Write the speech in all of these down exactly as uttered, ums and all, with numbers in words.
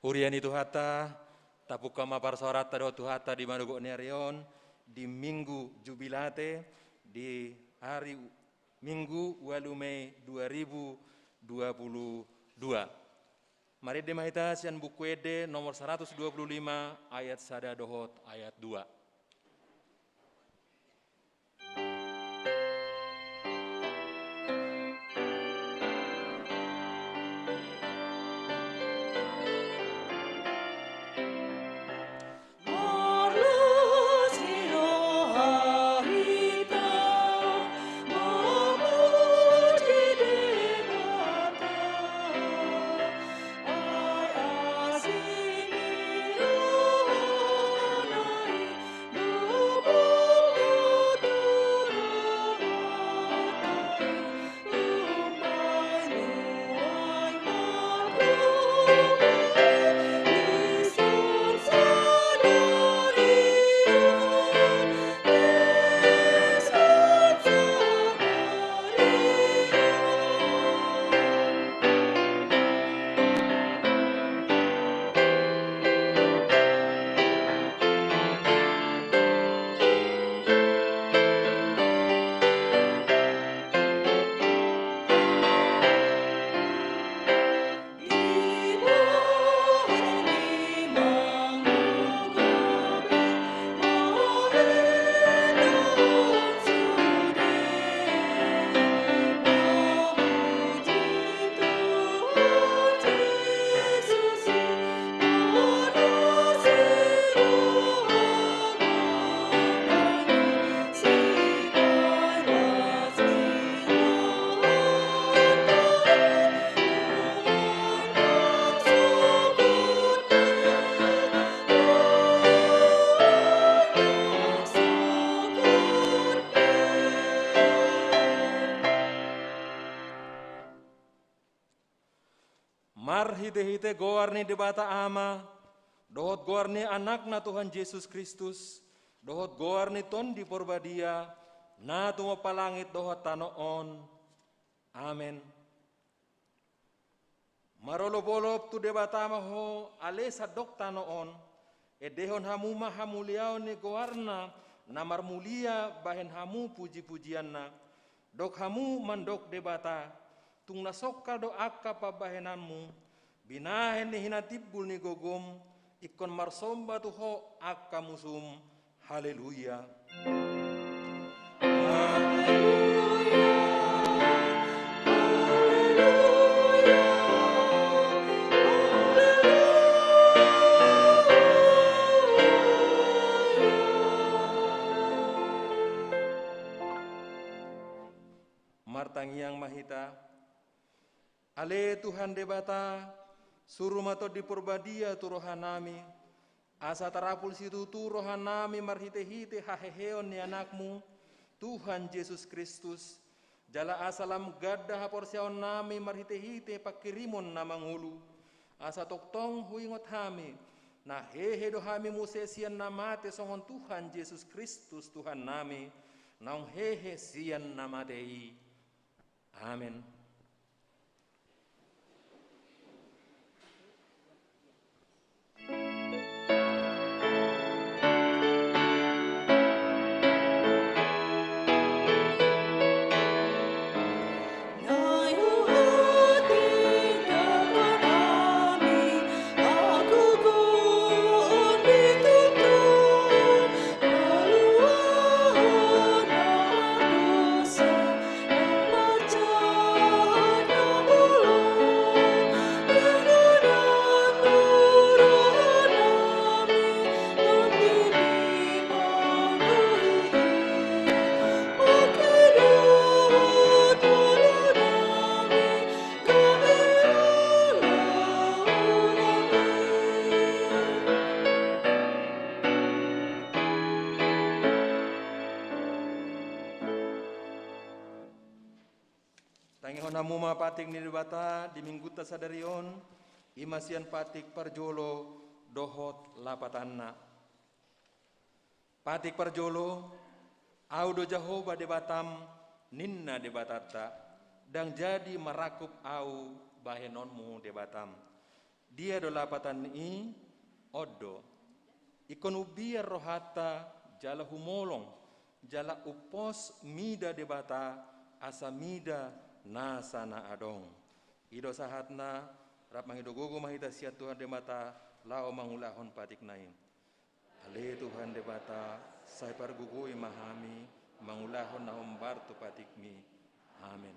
Huria ni Tuhanta, tapungka ma parsaoranta dohot Tuhanta di manogot ni ari on, di Minggu Jubilate, di ari Minggu ualu Mei dua ribu dua puluh dua. Marende ma hita sian Buku Ende nomor saratus dua puluh lima, ayat sada dohot ayat dua. Marhitehite goar ni Debata Ama, dohot goar ni Anakna Tuhan Jesus Kristus, dohot goar ni Tondi Porbadia, na tumompa langit dohot tano on. Amen. Marolopolop tu Debata ma ho, ale sandok tano on, endehon hamu ma hamuliaon ni goarna, na marmulia bahen hamu pujipujianna. Dok hamu mandok Debata, tung na songkal do angka pambahenanmu, binahen ni hinatimbul ni gogom, ingkon marsomba tu ho angka musum. Haleluya. Haleluya. Haleluya. Haleluya. Martangiang ma hita. Ale Tuhan Debata, suru ma Tondi Porbadia tu rohanami, asa tarapul situtu rohanami marhitehite haheheon ni Anakmu, Tuhan Jesus Kristus, jala asa lam ganda haporseaonnami marhitehite pangkirimon na mangolu, asa tongtong huingot hami, na hehe do hami muse sian na mate songon Tuhan Jesus Kristus Tuhannami, naung hehe sian na mate i. Amen. Tangihon hamu ma patik ni Debata di minggunta sadari on, i ma sian patik parjolo dohot lapatanna. Patik parjolo, Ahu do Jahowa Debatam, ninna Debatanta, ndang jadi marangkup Ahu bahenonmu Debatam. Dia do lapatan ni i? On do. Ingkon umbiar rohanta jala humolong, jala umpos mida Debata asa mida nasa na adong. I do sahatna, rap mangido gogo ma hita sian Tuhan Debata laho mangulahon patikna i. Ale Tuhan Debata, sai pargogoi ma hami mangulahon na hombar tu patikmi. Amen.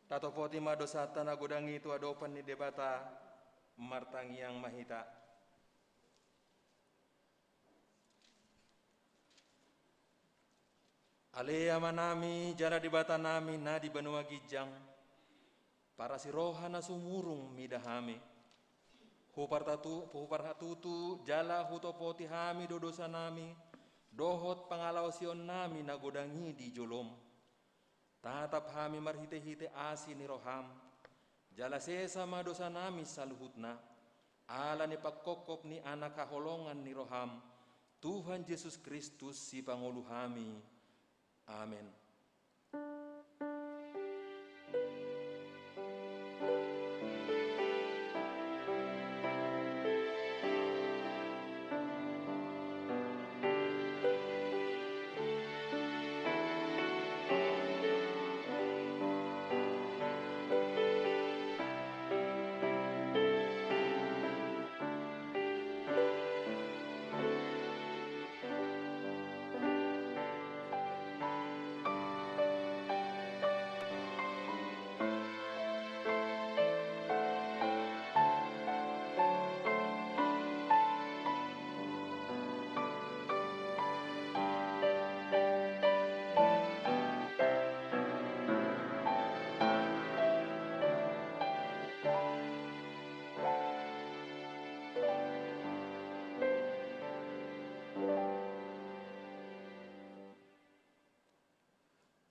Tatopoti ma dosanta na godang i tu adopan ni Debata, martangiang ma hita. Ale Amanami jala Debatanami na di banua ginjang, parasi roha na sumurung mida hami. Hupartatu-, huparhatutu jala hutopoti hami do dosanami, dohot pangalaosionnami na godang i di jolom. Tatap hami marhitehite asi ni roham, jala sesa ma dosanami saluhutna, ala ni pangkophop ni Anak haholongan ni roham, Tuhan Jesus Kristus Sipangolu hami. Amen.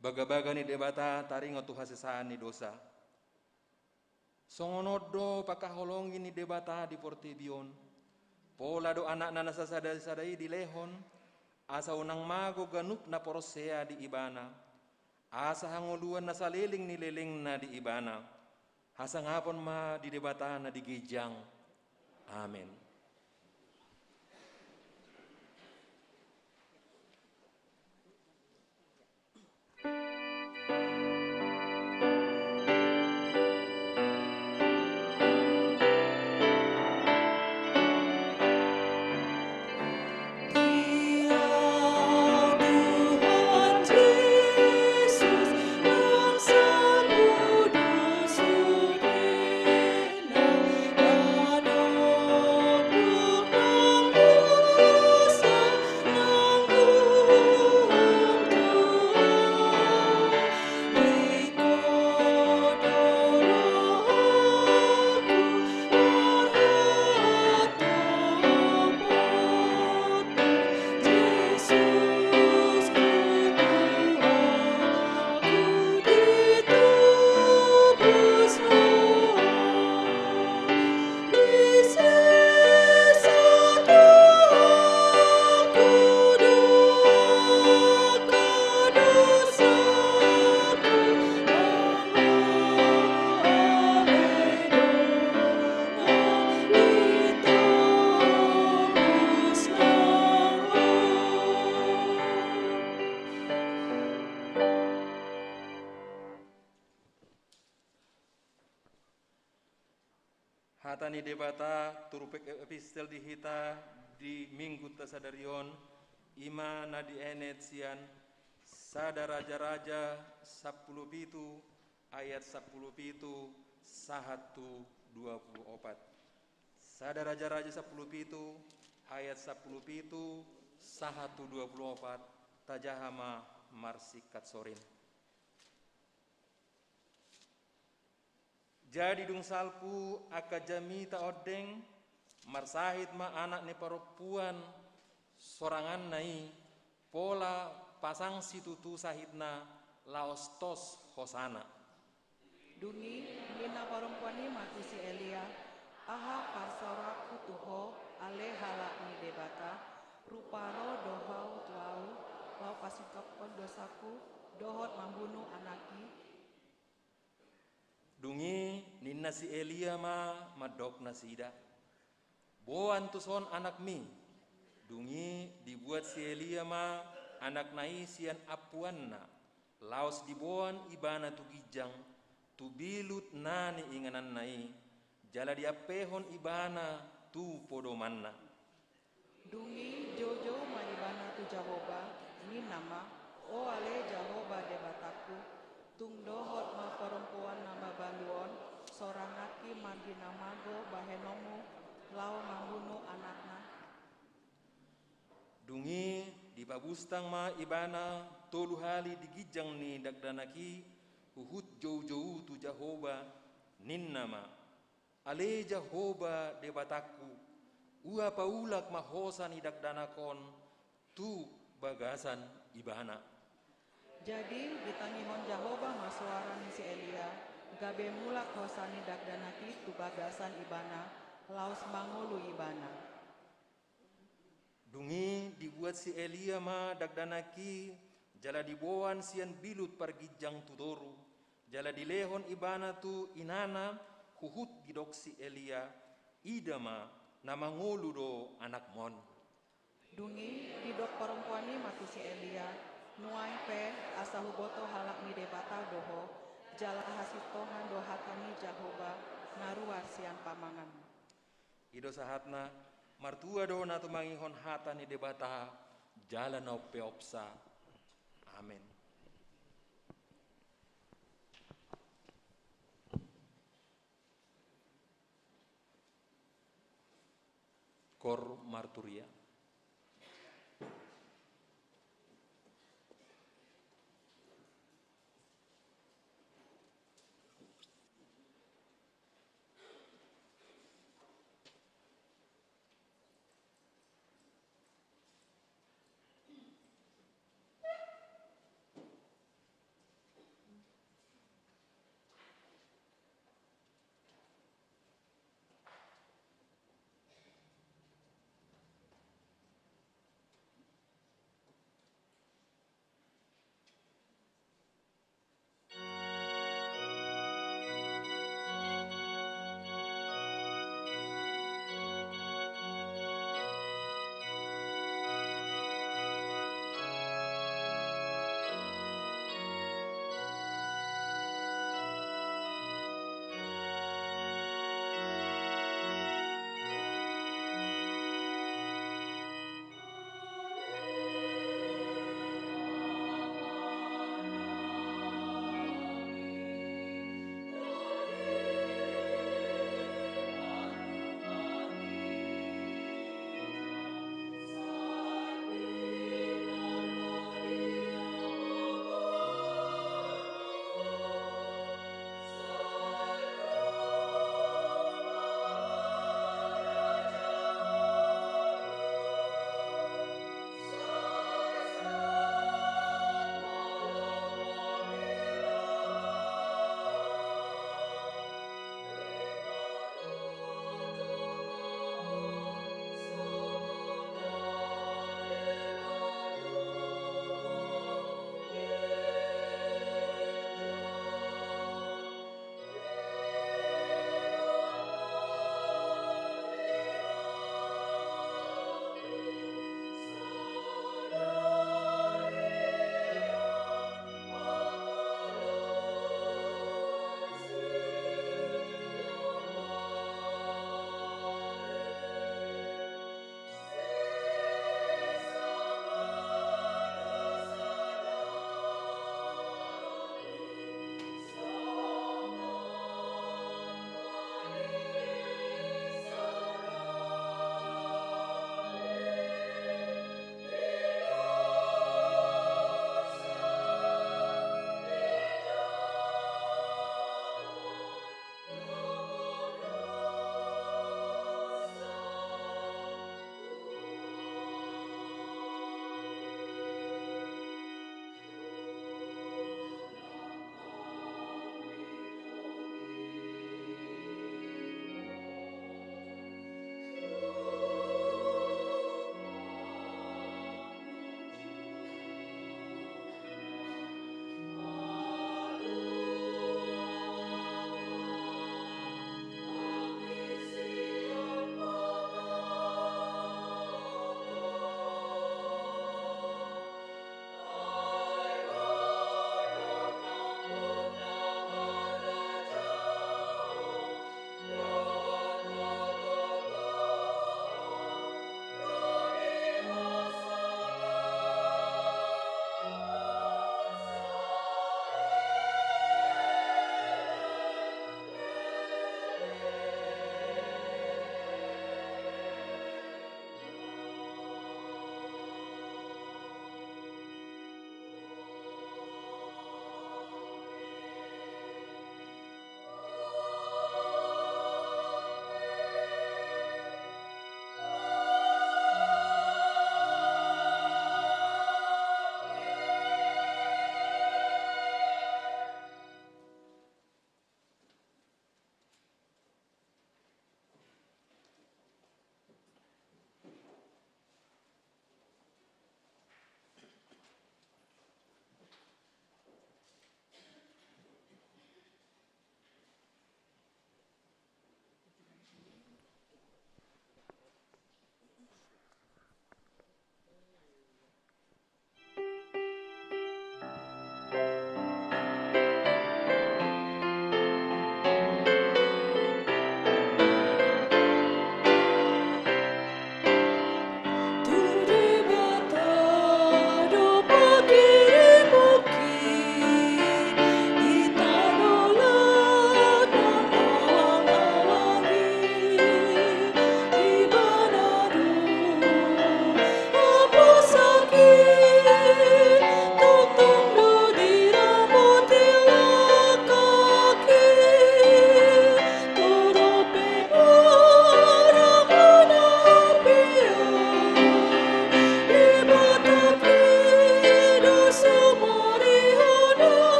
Bagabaga ni Debata taringot tu hasesaan ni dosa. Songon on do pangkaholongi ni Debata di portibi on. Pola do Anakna na sasada-sada i dilehon, asa unang mago ganup na porsea di Ibana, asa hangoluan na saleleng ni lelengna di Ibana. Hasangapon ma di Debata na di ginjang. Amen. Hata ni Debata turpuk epistel di hita di Minggunta sadari on, i ma na dienet sian Sada Raja-raja sampulu pitu ayat sampulu pitu sahat tu dua pulu opat. Sada Raja-raja sampulu pitu ayat sampulu pitu sahat tu dua pulu opat. Tajaha ma marsingkat sorin. Jadi dung salpu angka jamita ondeng, marsahit ma anak ni parompuan soranganna i, pola pasang situtu sahitna laos tos hosana. Dung i ninna parompuan i ma tu si Elia: Aha parsaoranku tu ho, ale halak ni Debata? Rupa ro do ho tu ahu, laho pasingkophon dosaku, dohot mambunu anak i? Dung i ninna si Elia ma mandok nasida: Boan tuson anakmi. Dung i dibuat si Elia ma anakna i sian ampuanna, laos diboan ibana tu ginjang, tu bilut na niingananna i, jala diampehon ibana tu podomanna. Dung i joujou ma ibana tu Jahowa, ninna ma: O ale Jahowa Debatangku, tung dohot ma parompuan na mabalu on soranganki margina mago bahenonmu laho mambunu anakna. Dung i dipabustang ma ibana tolu hali di ginjang ni dakdanak i huhut joujou tu Jahowa, ninna ma: Ale Jahowa Debatangku, ua paulak ma hosa ni dakdanak on tu bagasan ibana. Jadi ditangihon Jahowa ma soara ni si Elia, gabe mulak hosa ni dakdanak i tu bagasan ibana, laos mangolu ibana. Dung i dibuat si Elia ma dakdanak i, jala diboan sian bilut parginjang tu toru, jala dilehon ibana tu inana, huhut didok si Elia: Ida ma, na mangolu do anakmon. Dung i didok parompuan i ma tu si Elia: Nuaeng pe asa huboto halak ni Debata do ho, jala hasintongan do hata ni Jahowa na ruar sian pamangan. I do sahatna. Martua do na tumangihon hata ni Debata jala na umpeopsa. Amen. Cor marturia.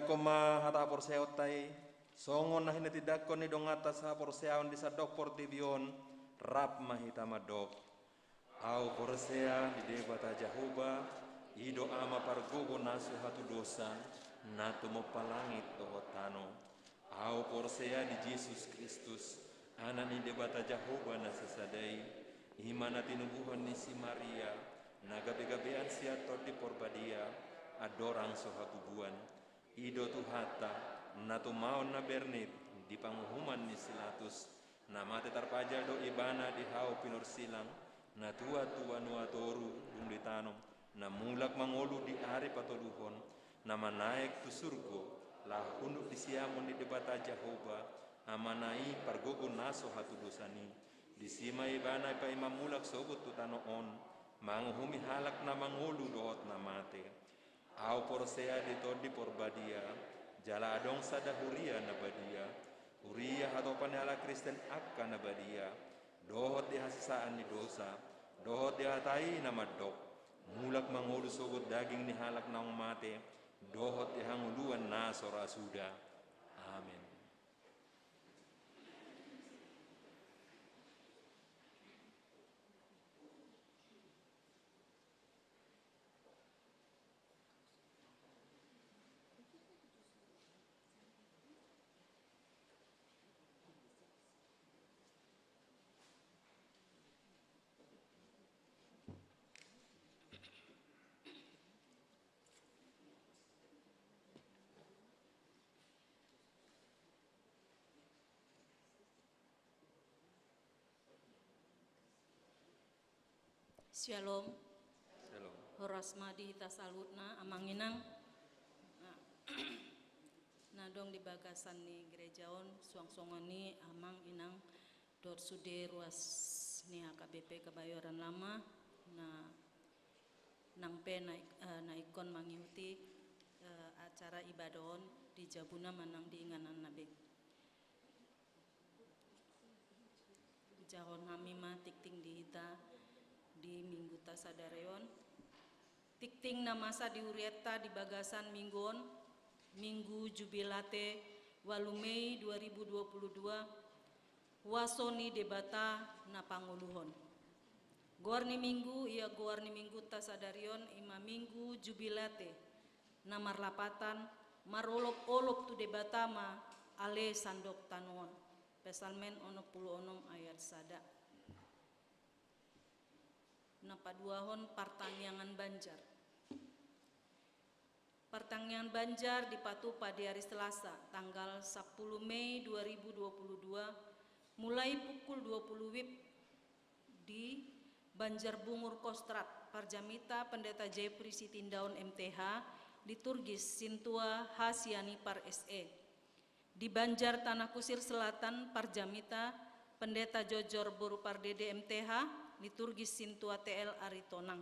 Tindangkon ma hata haporseaonta i, songon na hinatindangkon ni donganta sahaporseaon di sandok portibi on, rap ma hita mandok. Ahu porsea di Debata Jahowa, i do Ama pargogo na so hatudosan, na tumompa langit dohot tano. Ahu porsea di Jesus Kristus, Anak ni Debata Jahowa na sasada i, i ma na tinubuhon ni si Maria, na gabegabean sian Tondi Porbadia, andorang so habubuan. I do Tuhanta, na tumaon na bernit di panguhuman ni si Pilatus, na mate tarpajal do Ibana di hau pinarsilang, na tuat tu banua toru dung ditanom, na mulak mangolu di ari patoluhon, na manaek tu surgo, laho hunduk di siamun ni Debata Jahowa, Amana i pargogo na so hatudosan i. Disi ma Ibana paima mulak sogot tu tano on, manguhumi halak na mangolu dohot na mate. Ahu porsea di Tondi Porbadia, jala adong sada huria na badia, huria hatopan ni halak Kristen angka na badia, dohot di hasesaan ni dosa, dohot di hata i na mandok, mulak mangolu sogot daging ni halak naung mate, dohot di hangoluan na so ra suda. Amen. Syalom. Syalom. Horas ma di hita saluhutna, Amang Inang. Na, na adong di bagasan ni gereja on, suang songon i Amang Inang dohot sude ruas ni H K B P Kebayoran Lama, na nang pe na, eh, na ingkon mangihuti, eh, acara ibadah on di jabuna manang di ingananna be. Jahon hami ma tingting di hita di mingguta sadari on. Tingting na masa di hurianta di bagasan minggu on, Minggu Jubilate, ualu Mei dua ribu dua puluh dua, huaso ni Debata na pangoluhon. Goar ni minggu, ia goar ni mingguta sadari on, i ma Minggu Jubilate, na marlapatan, marolopolop tu Debata ma ale sandok tano on. Psalmen onom pulu onom ayat sada. Na paduahon, partangiangan banjar. Partangiangan banjar dipatupa di ari Selasa, tanggal sampulu Mei dua ribu dua puluh dua, mulai pukul dua puluh wib di Banjar Bungur Kostrad, parjamita Pendeta Jeffrey Sitindaon M T H, liturgis Sintua H Sianipar S E. Di Banjar Tanah Kusir Selatan, parjamita Pendeta Jojor Boru Pardede M T H, liturgis Sintua T L Aritonang.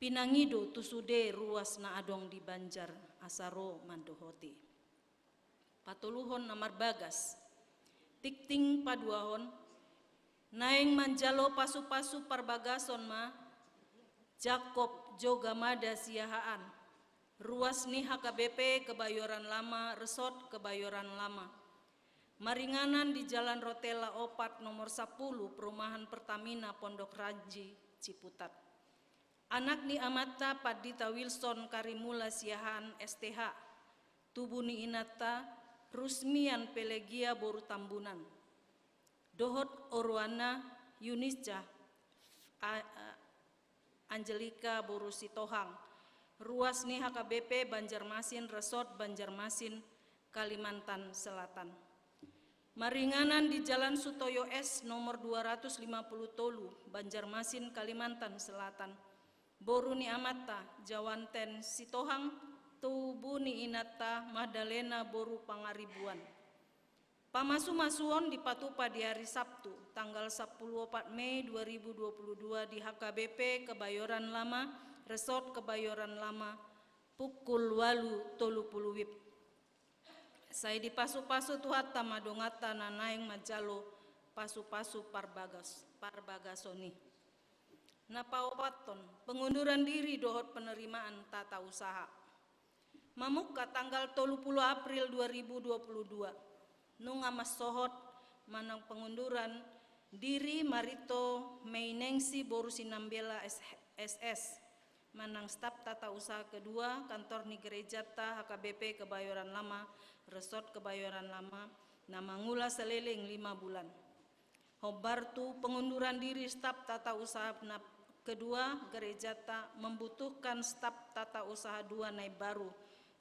Pinangido tu sude ruas na adong di banjar asa ro mandohoti. Patoluhon na marbagas. Tingting paduahon, naeng manjalo pasupasu parbagason ma Jakob Jogamada Siahaan, ruas ni H K B P Kebayoran Lama, Resort Kebayoran Lama. Maringanan di Jalan Rotella opat nomor sampulu, Perumahan Pertamina, Pondok Ranji, Ciputat. Anak ni amanta Pandita Wilson Karimula Siahaan S T H, tubu ni inanta Rusmian Pelegia boru Tambunan. Dohot oroanna Yunisca, a, a, Angelika boru Sitohang, ruas ni H K B P Banjarmasin, Resort Banjarmasin, Kalimantan Selatan. Maringanan di Jalan Sutoyo S nomor dua ratus lima puluh tolu, Banjarmasin, Kalimantan Selatan. Boru ni amanta Jawanten Sitohang, tubu ni inanta Magdalena boru Pangaribuan. Pamasumasuon dipatupa di ari Sabtu, tanggal sampulu opat Mei dua ribu dua puluh dua di H K B P Kebayoran Lama, Resort Kebayoran Lama, pukul ualu tolu pulu wib. Sai dipasupasu Tuhanta ma donganta na naeng manjalo pasupasu parbagas-, parbagason i. Na paopathon, pengunduran diri dohot penerimaan tata usaha. Mamungka tanggal tolu pulu April dua ribu dua pulu dua, nunga mansohot manang pengunduran diri Marito Meinengsi boru Sinambela S S, manang staf tata usaha kedua kantor ni gerejanta H K B P Kebayoran Lama, Resort Kebayoran Lama, na mangula saleleng lima bulan. Hombar tu pengunduran diri staf tata usaha na kedua, gerejanta membutuhkan staf tata usaha dua na imbaru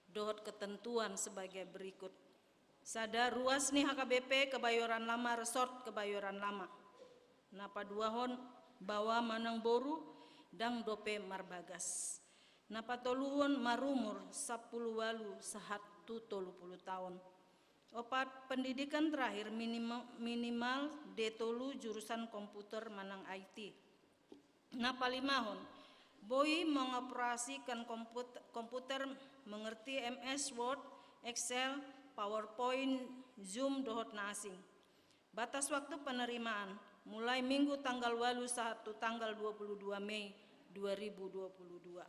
dohot ketentuan sebagai berikut. Sada, ruas ni H K B P Kebayoran Lama, Resort Kebayoran Lama. Na paduahon, baoa manang boru, ndang dope marbagas. Na patoluhon, marumur sampulu ualu sahat tu tolu pulu taon. Opat, pendidikan terakhir minima-, minimal D tolu jurusan komputer manang I T. Na palimahon, boi mengoperasikan komput-, komputer, mengerti M S Word, Excel, PowerPoint, Zoom dohot na asing. Batas waktu penerimaan, mulai Minggu tanggal ualu sahat tu tanggal dua pulu dua Mei dua ribu dua pulu dua.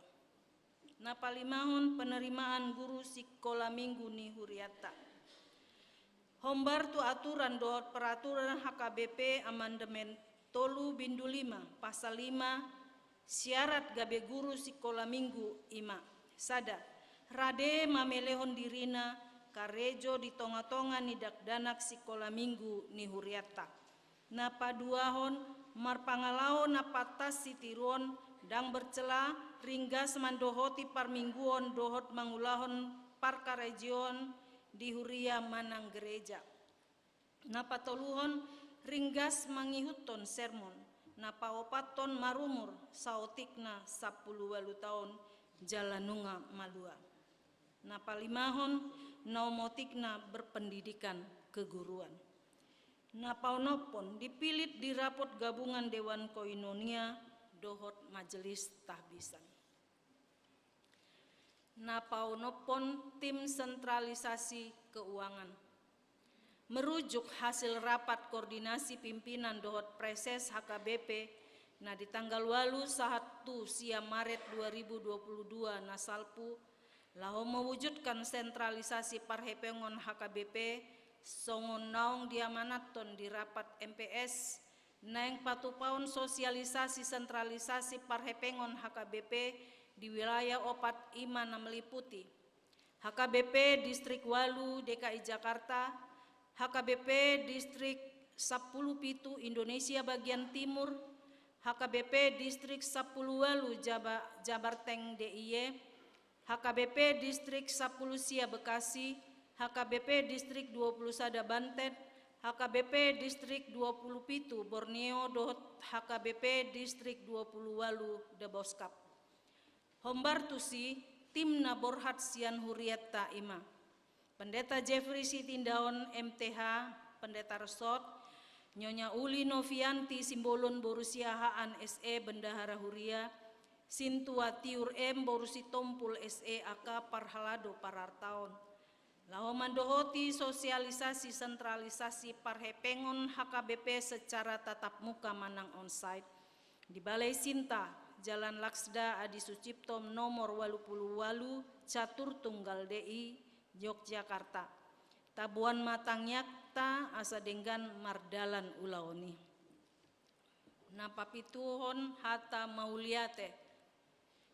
Na palimahon, penerimaan guru sikola minggu ni hurianta. Hombar tu aturan dohot peraturan H K B P amandemen tolu bindu lima, pasal lima, syarat gabe guru sikola minggu i ma. Sada, rade mamelehon dirina karejo di tonga-tonga ni dakdanak sikola minggu ni hurianta. Na paduahon, marpangalaho na pantas sitiruon, ndang bercela, ringgas mandohoti parmingguon dohot mangulahon parkarejoon di huria manang gereja. Na patoluhon, ringgas mangihuthon sermon. Na paopathon, marumur saotikna sampulu ualu taon jala nunga malua. Na palimahon, na umotikna berpendidikan keguruan. Na paonomhon, dipillit di rapot gabungan Dewan Koinonia dohot Majelis Tahbisan. Na paonomhon, tim sentralisasi keuangan. Merujuk hasil rapat koordinasi pimpinan dohot preses H K B P na di tanggal ualu sahat tu sia Maret dua ribu dua pulu dua na salpu, laho mewujudkan sentralisasi parhepengon H K B P, songon naung diamanathon di rapat M P S, naeng patupaon sosialisasi sentralisasi parhepengon H K B P di wilayah opat, i ma na meliputi H K B P Distrik ualu D K I Jakarta, H K B P Distrik sampulu pitu Indonesia bagian timur, H K B P Distrik sampulu ualu Jaba-, Jabarteng D I Y, H K B P Distrik sampulu sia Bekasi, H K B P Distrik dua pulu sada Banten, H K B P Distrik dua pulu pitu Borneo dohot H K B P Distrik dua pulu ualu Daboskap. Hombar tusi, tim na borhat sian hurianta i ma: Pendeta Jeffrey Sitindaon, M T H, Pendeta Resort, Nyonya Uli Novianti Simbolon boru Siahaan, S E, Bendahara Huria, Sintua Tiur M boru Sitompul, S E, A K, Parhalado Parartaon, laho mandohoti sosialisasi sentralisasi parhepengon H K B P secara tatap muka manang onsite di Balai Sinta, Jalan Laksda Adi Sucipto nomor ualu pulu ualu, Catur Tunggal D I, Yogyakarta. Taboan ma tangiangta asa denggan mardalan ulaon i. Na papituhon, hata mauliate.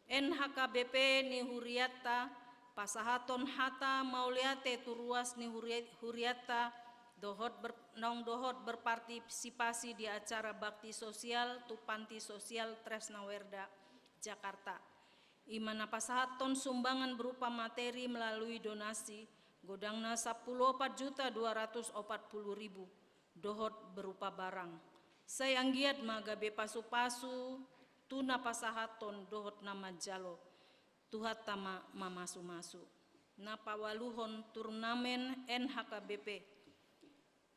N H K B P ni hurianta, pasahathon hata mauliate tu ruas ni huri-, hurianta, dohot ber-, naung dohot berpartisipasi di acara bakti sosial tu Panti Sosial Tresna Werda, Jakarta. I ma na pasahathon sumbangan berupa materi melalui donasi, godangna sampulu opat juta dua ratus opat pulu ribu, dohot berupa barang. Sai anggiat ma gabe pasu-pasu tu na pasahathon dohot na manjalo. Tuhanta ma mamasumasu. Na paualuhon, turnamen N H K B P.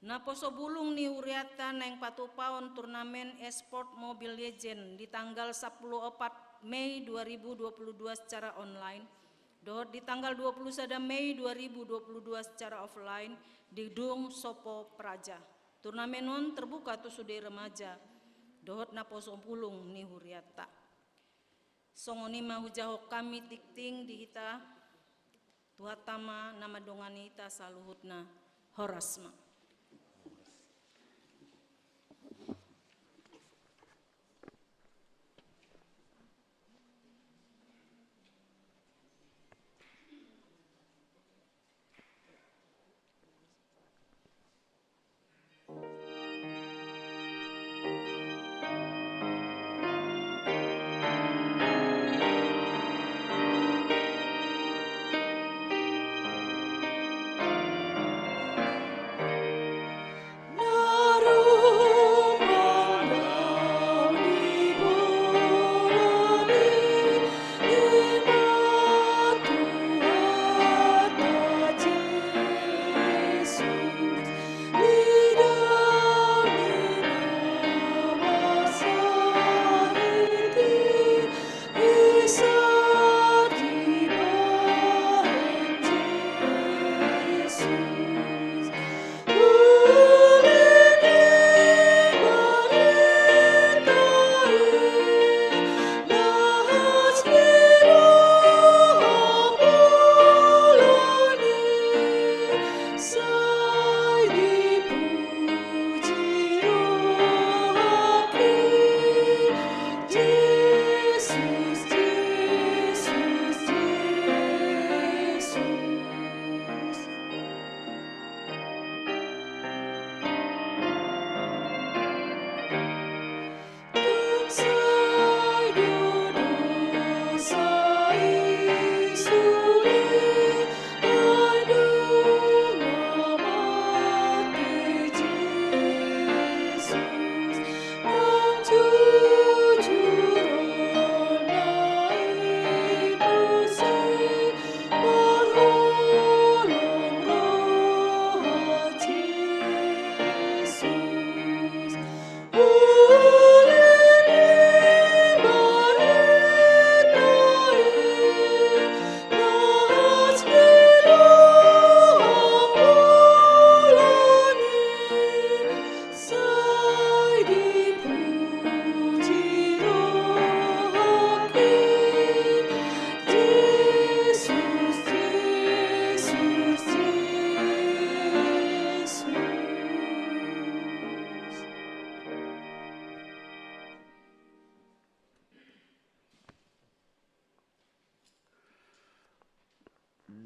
Naposo bulung ni hurianta naeng patupaon turnamen e-sport Mobile Legend di tanggal sampulu opat Mei dua ribu dua pulu dua secara online, dohot di tanggal dua pulu sada Mei dua ribu dua pulu dua secara offline di Gedung Sopo Praja. Turnamen on terbuka tu sude remaja dohot naposo bulung ni hurianta. Songon i ma hujahahon hami tingting di hita. Tuhanta ma na mandongani hita saluhutna. Horas ma.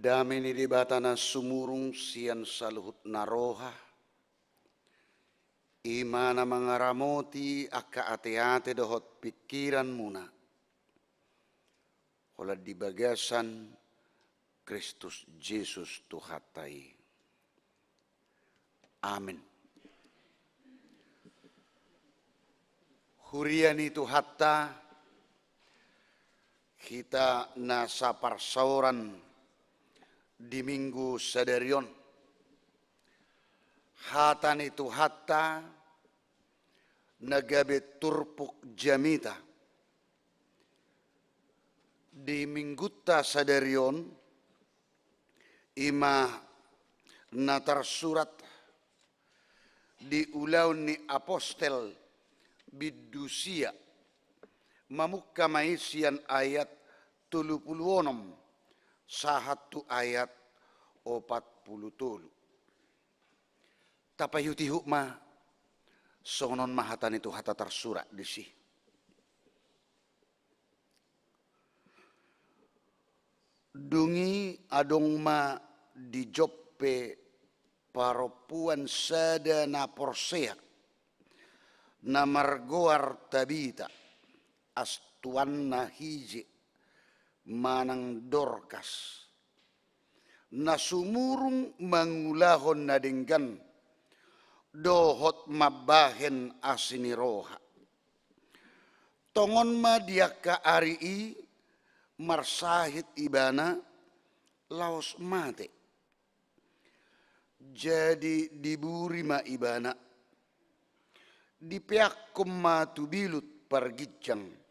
Dame ni Debata na sumurung sian saluhutna roha, i ma na mangaramoti angka ateate dohot pingkiranmuna, holan di bagasan Kristus Jesus Tuhanta i. Amen. Huria ni Tuhanta, hita na saparsaoran di Minggu sadari on, hata ni Tuhanta na gabe turpuk jamita di Minggunta sadari on, i ma na tarsurat di Ulaon ni Apostel bindu sia, mamungka ma i sian ayat tolu pulu onom sahat tu ayat opat pulu tolu. Tapaihut ihut ma, songon on ma hata ni Tuhanta tarsurat disi. Dung i adong ma di Joppe parompuan sada na porsea, na margoar Tabita, astuanna hije, manang Dorkas, na sumurung mangulahon na denggan dohot mambahen asi ni roha. Tongon ma di angka ari i marsahit ibana laos mate. Jadi diburi ma ibana, dipeakkon ma tu bilut parginjang.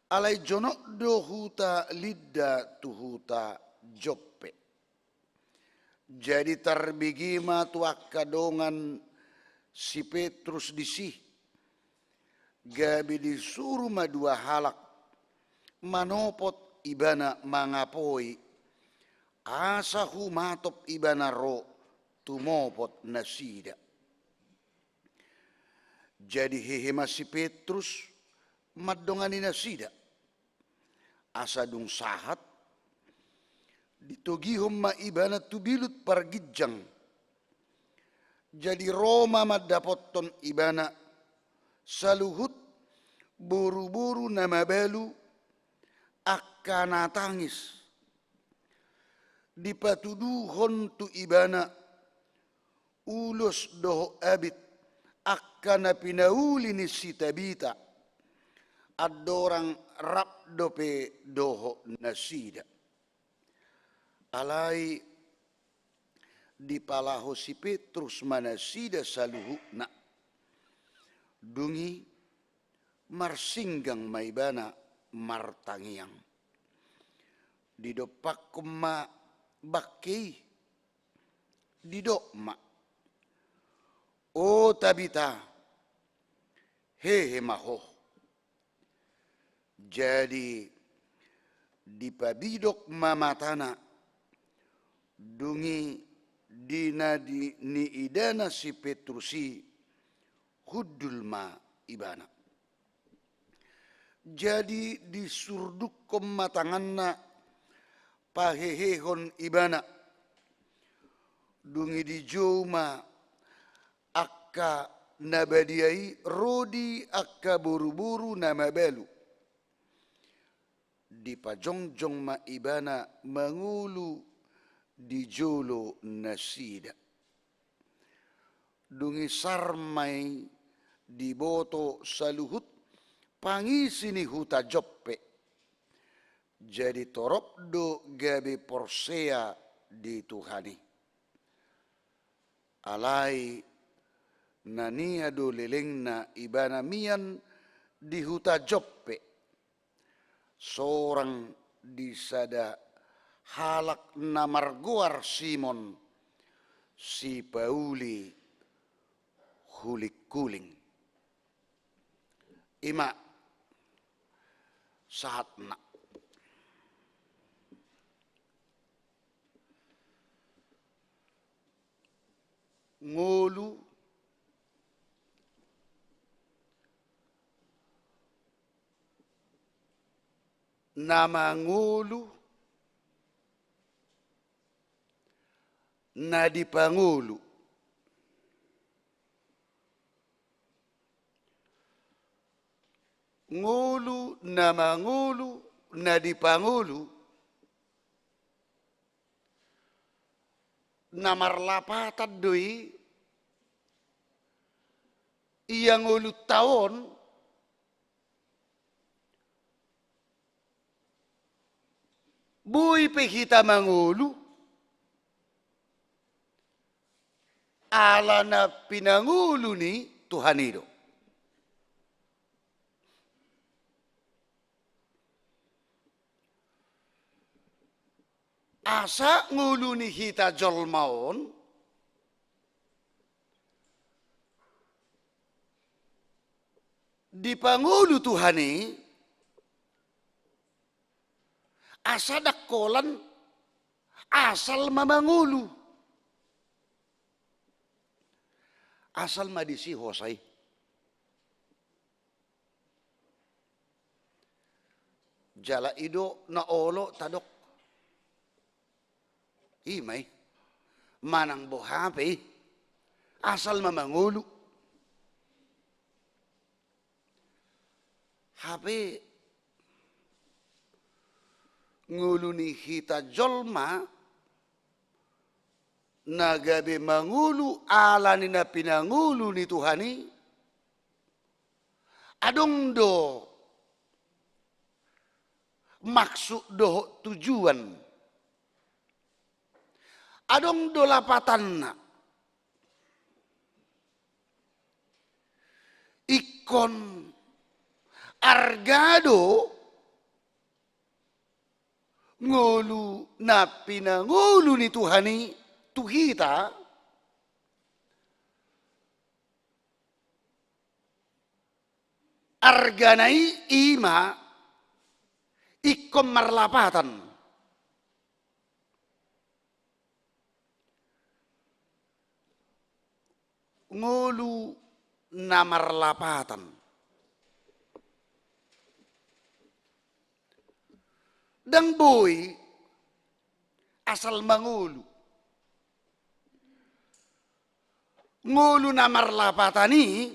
Alai jonok do huta Lidda tu huta Joppe. Jadi tarbege ma tu angka dongan si Petrus disi, gabe disuru ma dua halak manopot ibana, mangapoi asa humatop ibana ro tumopot nasida. Jadi hehe ma si Petrus mandongani nasida. Asa dung sahat, ditogihon ma ibana tu bilut parginjang. Jadi ro ma mandapothon ibana saluhut boruboru na mabalu angka na tangis. Dipatuduhon tu ibana ulos dohot abit angka na pinauli ni si Tabita, andorang rap dope dohot nasida. Alai dipalaho si Petrus ma nasida saluhutna. Dung i marsinggang ma ibana martangiang. Didompakkon ma bangke i, didok ma: O Tabita, hehe ma ho. Jadi dipabidok ma matana, dung i di na di niidana si Petrus i, hundul ma ibana. Jadi disurdukkon ma tanganna pahehehon ibana. Dung i dijou ma angka na badia i ro di angka boruboru na mabalu. Dipajongjong ma ibana mangolu di jolo nasida. Dung i sar ma i diboto saluhut pangisi ni huta Joppe. Jadi torop do gabe porsea di Tuhan i. Alai nania do lelengna ibana mian di huta Joppe, sorang di sada halak na margoar Simon, sipauli hulinghuling. I ma sahatna. Ngolu na mangolu na dipangolu. Ngolu na mangolu na dipangolu, na marlapatan do i. Ia ngolunta on, boi pe hita mangolu, ala na pinangolu ni Tuhan i do. Asa ngolu ni hita jolma on dipangolu Tuhan i, asa ndang holan asal ma mangolu. Asal ma disi hosa i. Jala i do na olo tadok. I ma i. Manang boha pe i, asal ma mangolu. Hape ngolu ni hita jolma na gabe mangolu ala ni na pinangolu ni Tuhan i, adong do maksud dohot tujuan. Adong do lapatanna. Ingkon arga do ngolu na pinangolu ni Tuhan i tu hita, argana i, i ma ingkon marlapatan. Ngolu na marlapatan. Ndang boi asal mangolu. Ngolu na marlapatan i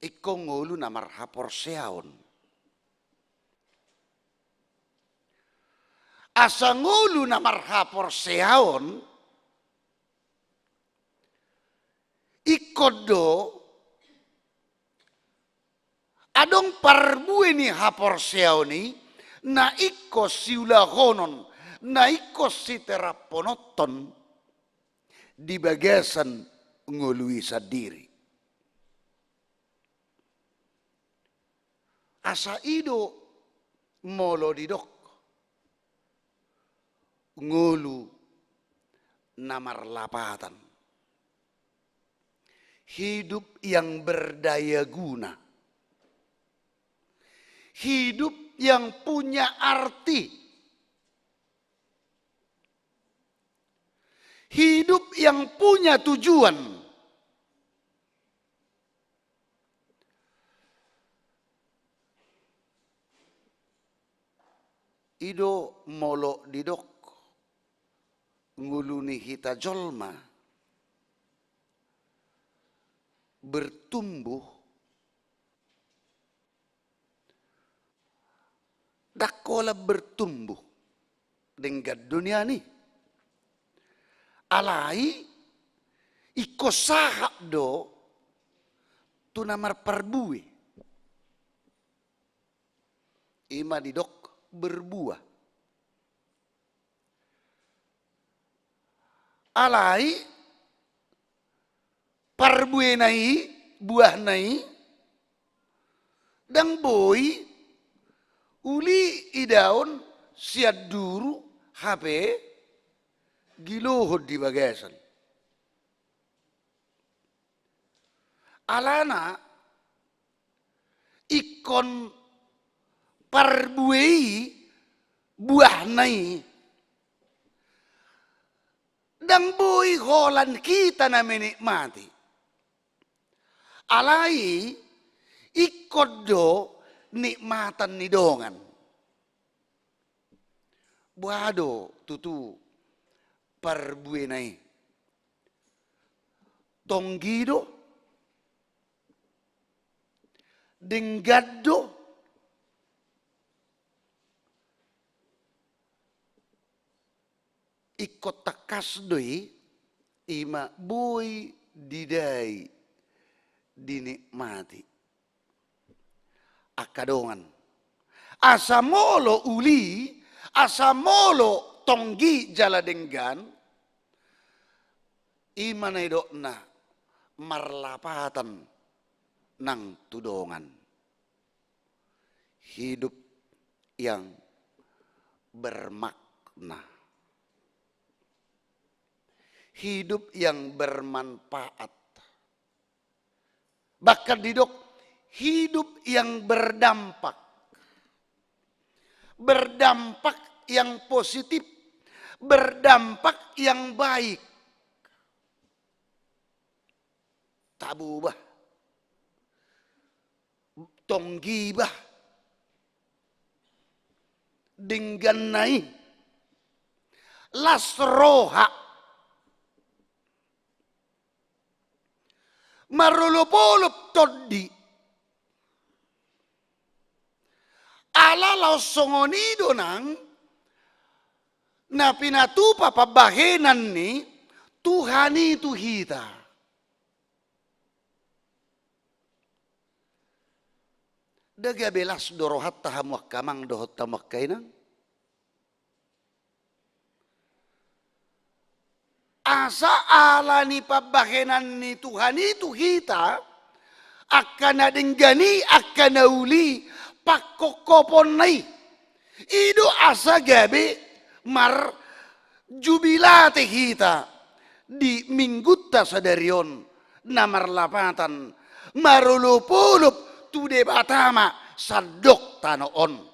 ingkon ngolu na marhaporseaon. Asa ngolu na marhaporseaon, ingkon do adong parbue ni haporseaon i na ingkon siulahonon, na ingkon siterapkononton di bagasan ngolu i sandiri. Asa i do molo didok ngolu na marlapatan. Hidup yang berdaya guna. Hidup yang punya arti. Hidup yang punya tujuan. I do molo didok ngolu ni hita jolma bertumbuh, ndang holan bertumbuh, denggan do nian i. Alai ingkon sahat do tu na marparbue. I ma didok berbuah. Alai parbuena i, buahna i, ndang boi uli idaon sian duru hape gilohon di bagasan. Alana ingkon parbue i, buahna i, ndang boi holan hita na menikmati. Alai ingkon do nikmatan ni dongan. Boha do tutu parbuena i? Tonggi do, denggan do, ingkon tangkas do i, i ma boi didai, dinikmati angka dongan. Asa molo uli, asa molo tonggi jala denggan, i ma na nidokna marlapatan nang tu dongan. Hidup yang bermakna. Hidup yang bermanfaat. Bahkan didok hidup yang berdampak. Berdampak yang positif. Berdampak yang baik. Tabo bah. Tonggi bah. Dengganna i. Las roha. Marolopolop tondi. Ala laos songon i do nang na pinatupa pambahenan ni Tuhan i tu hita. Nda gabe las do rohanta hamu angka amang dohot hamu angka inang? Asa ala ni pambahenan ni Tuhan i tu hita, angka na denggan i, angka na uli, pangkophoponna i. I do asa gabe marjubilate hita di minggunta sadari on na marlapatan, marolopolop tu Debata ma sandok tano on.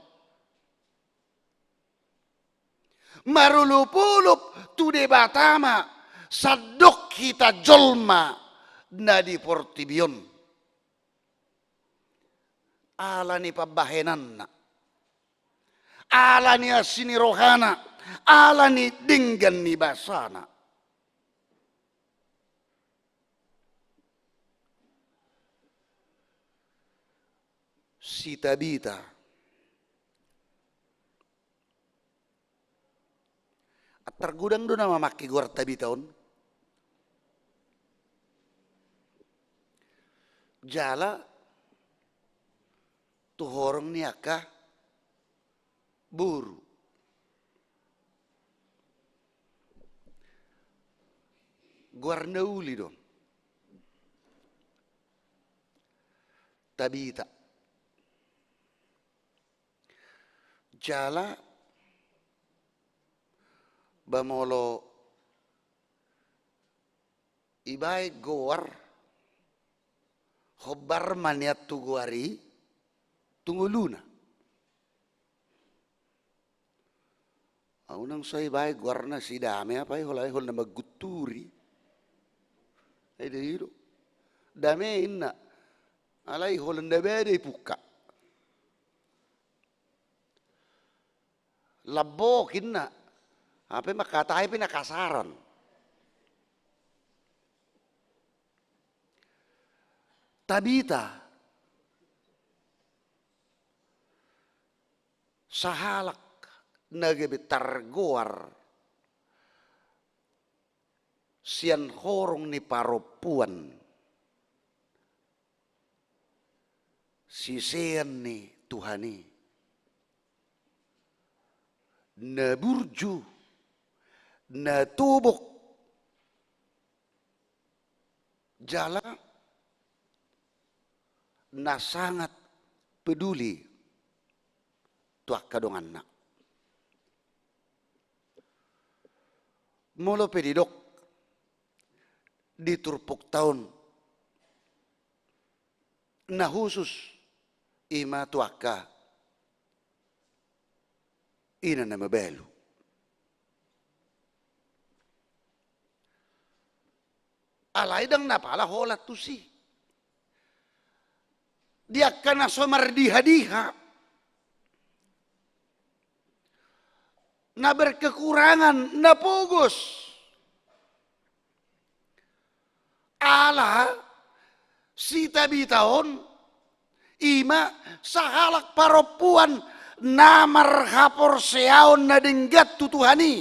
Marolopolop tu tu Debata ma sandok hita jolma na di portibi on. Ala ni pambahenanna, ala ni asi ni rohana, ala ni denggan ni basana. Si Tabita. Antar godang do na mamangke goar Tabita on. Jala tu horong ni angka boru. Goar na uli do. Tabita. Jala ba molo ibaen goar, hombar ma nian tu goar i tu ngoluna. Au nang so ibaen goarna si Dame, apa i holan, holan na manggunturi. Ai do i do. Dame inna. Alai holan na bada i pungka. Lambok inna. Apa i mangkatai pe na kasaran. Tabita. Sahalak na gabe targoar sian horong ni parompuan sisean ni Tuhan i, na burju, na tobok, jala na sangat peduli tu angka donganna. Molo pe didok di turpukta on na khusus, ima tu angka ina na mabalu. Alai ndang na pala holan tusi. Di angka na so mardiha-diha, na berkekurangan, na pogos. Ala si Tabita on, ima sahalak parompuan na marhaporseaon na denggan tu Tuhan i.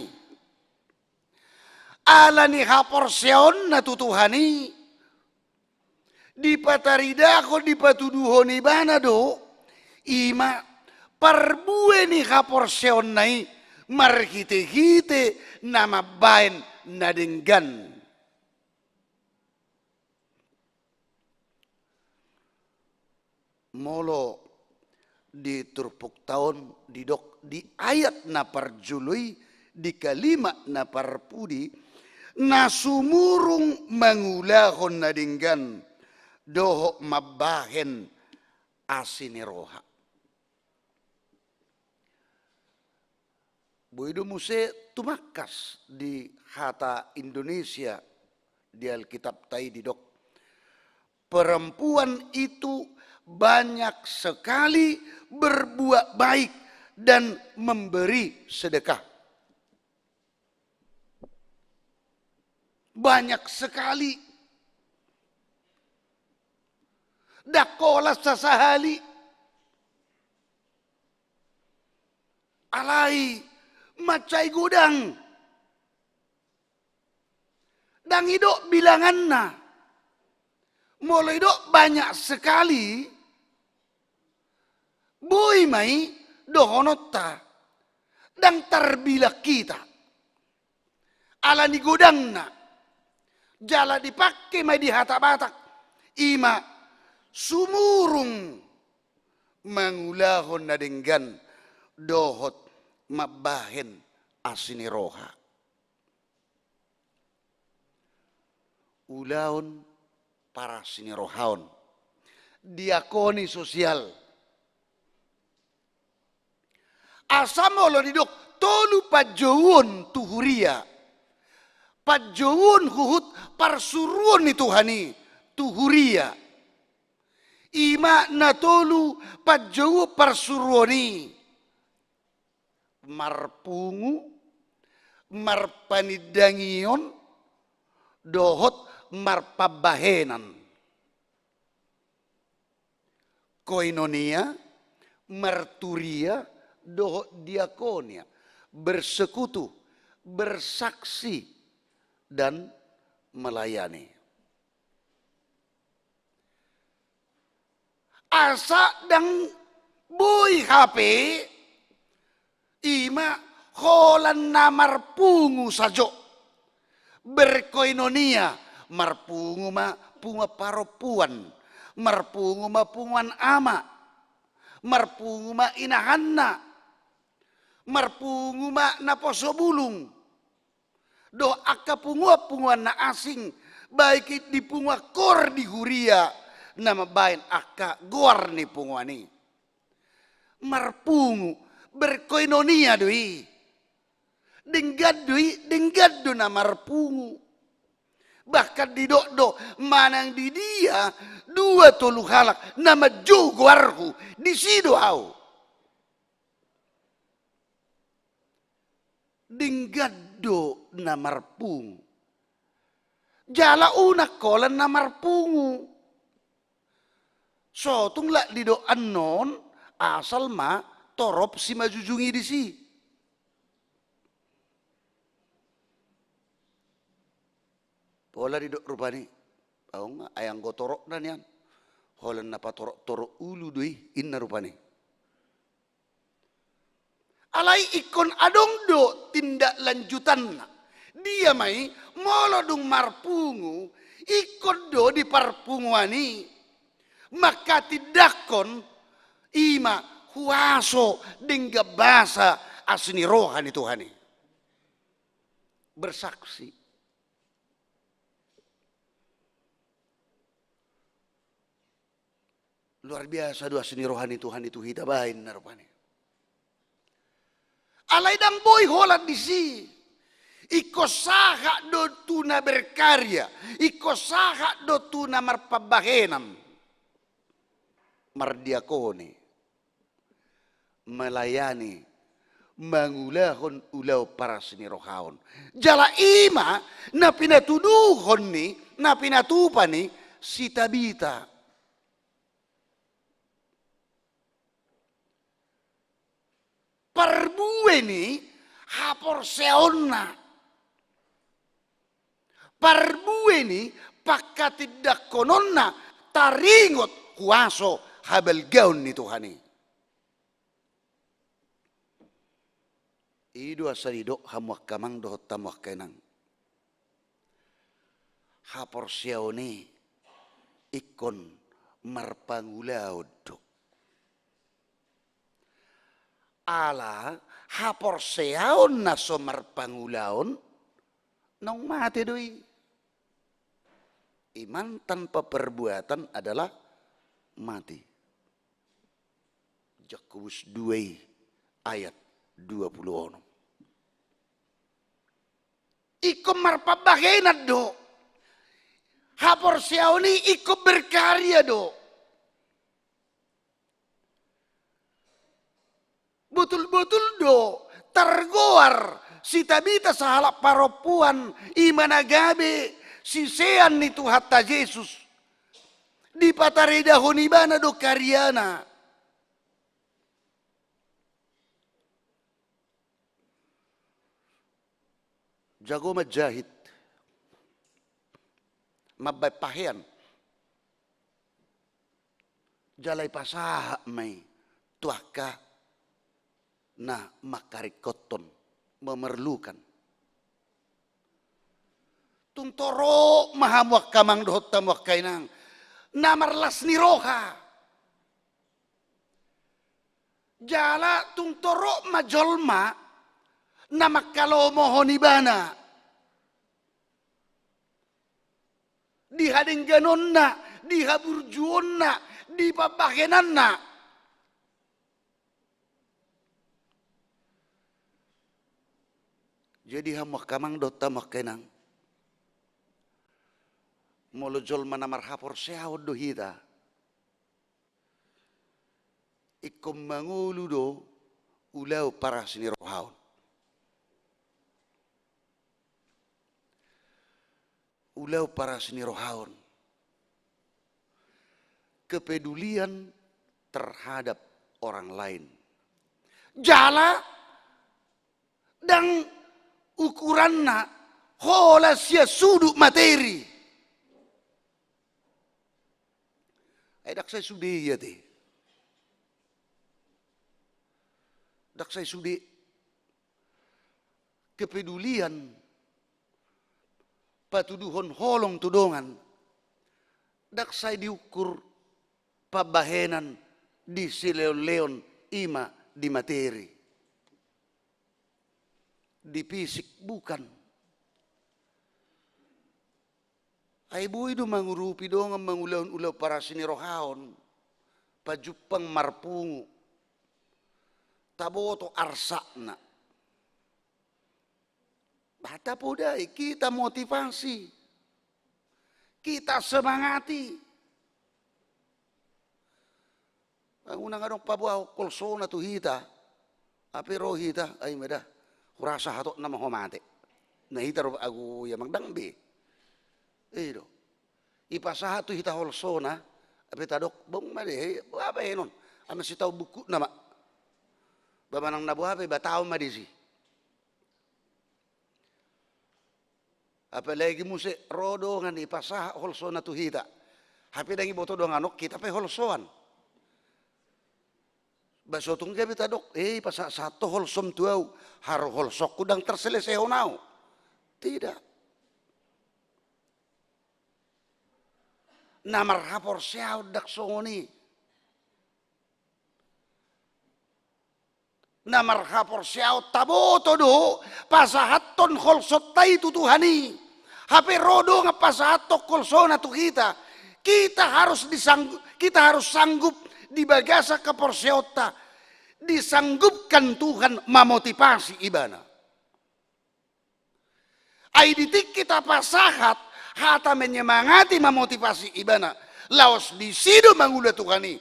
Ala ni haporseaonna tu Tuhan i, dipataridahon, dipatuduhon ibana do, ima parbue ni haporseaonna i marhite-hite na mambaen na denggan. Molo di turpukta on didok di ayat na parjolo i, di kalimat na parpudi, na sumurung mangulahon na denggan dohot mambahen asi ni roha. Boi do muse tumangkas di hata Indonesia di Alkitabta i didok, perempuan itu banyak sekali berbuat baik dan memberi sedekah. Banyak sekali. Ndang holan sasahali. Alai mansai godang. Ndang idok bilanganna. Molo idok banyak sekali, boi ma i dohononta, ndang tarbilang hita. Ala ni godangna, jala dipangke ma i di hata Batak, ima sumurung mangulahon na denggan dohot mambahen asi ni roha. Ulaon parasi ni roha on, diakoni sosial. Asa molo didok tolu panjouon tu huria, Panjouon huhut parsuruon ni Tuhan i tu huria. I ma na tolu panjouon parsuruon i: marpungu, marpanindangion, dohot marpambahenan. Koinonia, marturia, dohot diakonia, bersekutu, bersaksi, dan melayani. Asa ndang boi hape, i ma holan na marpungu sajo. Berkoinonia, marpungu ma punguan parompuan, marpungu ma punguan ama, marpungu ma inahanna, marpungu ma naposo bulung, dohot angka punguan-punguan na asing, baik di punguan koor di huria, na mambahen angka goar ni punguan i. Marpungu, berkoinonia do i. Denggan do i, denggan do na marpungu. Bahkan didok do, manang di dia dua tolu halak na manjou goarhu, disi do ahu. Denggan do na marpungu. Jala unang holan na marpungu. Sotung lak didok annon, asal ma torop simanjujung i disi. Pola didok rupani, aung, ai anggo torop na nian. Holan na patorop-torop ulu do i, inna rupani. Alai ingkon adong do tindak lanjutanna. Dia ma i, molo dung marpungu, ingkon do di parpunguan i manghatindanghon, i ma huaso denggan basa asi ni roha ni Tuhan i. Bersaksi. Luar biasa do asi ni roha ni Tuhan i tu hita baen na rupani. Alai ndang boi holan disi. Ingkon sahat do tu na berkarya, ingkon sahat do tu na marpambahenan, mardiakoni, melayani, mangulahon ulaon parasi ni roha on. Jala i ma na pinatuduhon ni, na pinatupa ni si Tabita. Parbue ni haporseaonna, parbue ni panghatindanghononna taringot huaso habalgaon ni Tuhan i. I do asa didok hamu angka amang dohot hamu angka inang, haporseaon i ingkon marpangulaon do. Ala haporseaon na so marpangulaon naung mate do i. Iman tanpa perbuatan adalah mati. Jakobus dua i ayat dua pulu onom. Ingkon marpambahenan do. Haporseaon i ingkon berkarya do. Botul-botul do targoar si Tabita sahalak parompuan i ma na gabe sisean ni Tuhanta Jesus. Dipataridahon ibana do karyana. Jago manjahit, mambaen pahean, jala ipasahat ma i tu angka na mangkaringkothon, memerlukan. Tung torop ma hamu angka amang dohot hamu angka inang na marlas ni roha. Jala tung torop ma jolma na manghalomohon ibana di hadengganonna, di haburjuonna, di pambahenanna. Jadi hamu angka amang dohot hamu angka inang, Molo jolma na marhaporseaon do hita, ingkon mangolu do ulaon parasinirohaon. Ulaon parasinirohaon. Kepedulian terhadap orang lain. Jala ndang ukuranna holan sian sudut materi. Ai ndang sai sude i ate. Ndang sai sude. Kepedulian, patuduhon holong tu dongan, ndang sai diukur pambahenan di sileonleon, i ma di materi, di fisik, bukan. Ai boi do mangurupi dongan mangulahon ulaon parasinirohaon, pajumpang marpungu, taboto arsakna. Bah, tapodai, kita motivasi, kita semangati. Unang adong paboahon holsona tu hita, hape ro hita, ai ma da, hurasa hatop nama ho mate. Na hita ro agu ia mangdang be. I do. Ipasahat tu hita holsona, hape tadok, bung ma de, he, boha bahenon. Ama sitau bukut nama. Ba manang na boha pe, ba tau ma disi. Apalagi muse ro dongan ipasahat holsona tu hita. Hape ndang iboto dongan on hita pe holsoan. Ba so tung gabe tadok, eh, ipasahat ho holsom tu au, haru holsongku ndang tarselesehon au. Tidak. Na marhaporseaon ndang songon i. Na marhaporseaon taboto do pasahathon holsonta i tu Tuhan i. Hape ro dongan pasahathon holsona tu hita. Kita harus disanggu-, kita harus sanggup di bagasan haporseaonta. Disanggupkan Tuhan mamotivasi ibana. Ai di tingki tapasahat hata menyemangati, mamotivasi ibana, laos disi do mangula Tuhan i.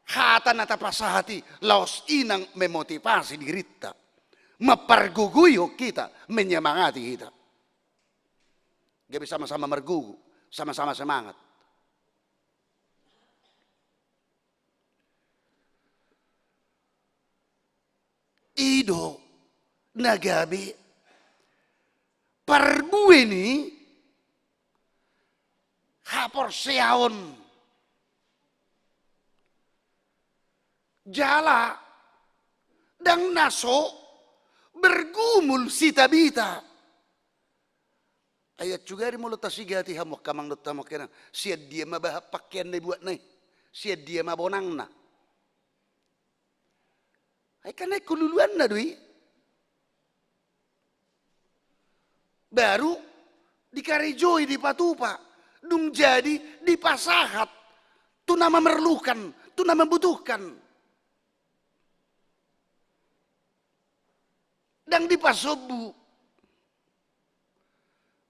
Hata na tapasahat i laos i nang memotivasi dirinta, mampargogoihon hita, menyemangati hita. Gabe sama-sama margogo, sama-sama semangat. I do na gabe parbue ni haporseaon. Jala ndang na so bergumul sitabita. Ai sugari molo tasigati hamu angka amang dohot hamu angka inang, sian dia ma bahat pakean na ibuatna i? Sian dia ma bonangna? Ai kan na ingkon luluanna do i. Baru dikarejoi, dipatupa, dung jadi dipasahat tu na memerlukan, tu na membutuhkan. Ndang dipasombu.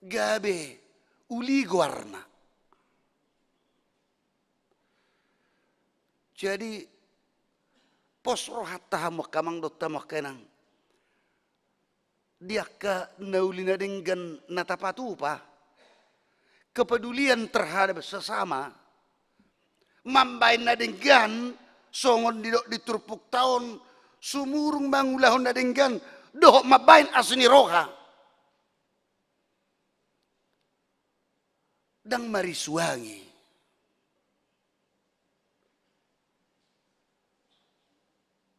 Gabe uli goarna. Jadi pos rohanta hamu angka amang dohot hamu angka inang, di angka na uli na denggan na tapatupa, kepedulian terhadap sesama, mambaen na denggan, songon didok di turpukta on, sumurung mangulahon na denggan, dohot mambaen asi ni roha. Ndang marisuangi.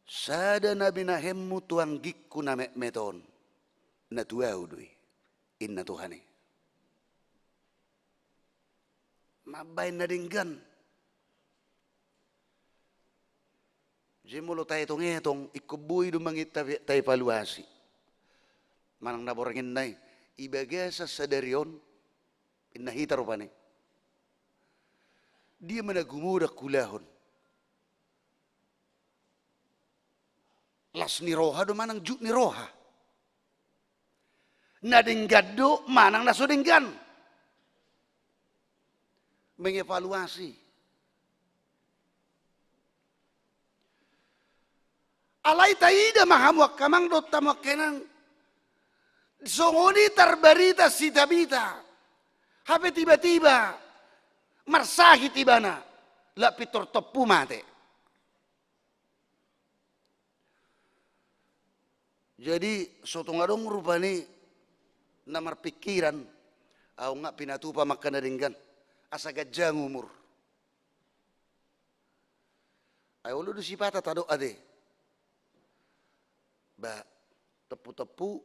Sada na binahenmu tu anggingku na metmet on, na tu ahu do i, inna Tuhan i. Mambaen na denggan. Jadi molo taetong-etong, ingkon boi do manginta taevaluasi. Manang na borngin nai, i bagasan sadari on, inna hita rupani. Dia ma na gumodang huulahon? Las ni roha do manang jut ni roha? Na denggan do manang na so denggan? mengevaluasi. Alai taida ma hamu angka amang dohot hamu angka inang, songon i tarbarita si Tabita, hape tiba-tiba marsahit ibana, lak pintor tompu mate. Jadi so tung adong rupani na marpingkiran, ahu nga pinatupa ma angka na denggan, asa ganjang umur. Ai olo do sipata tadok ate. Ba, tompu-tompu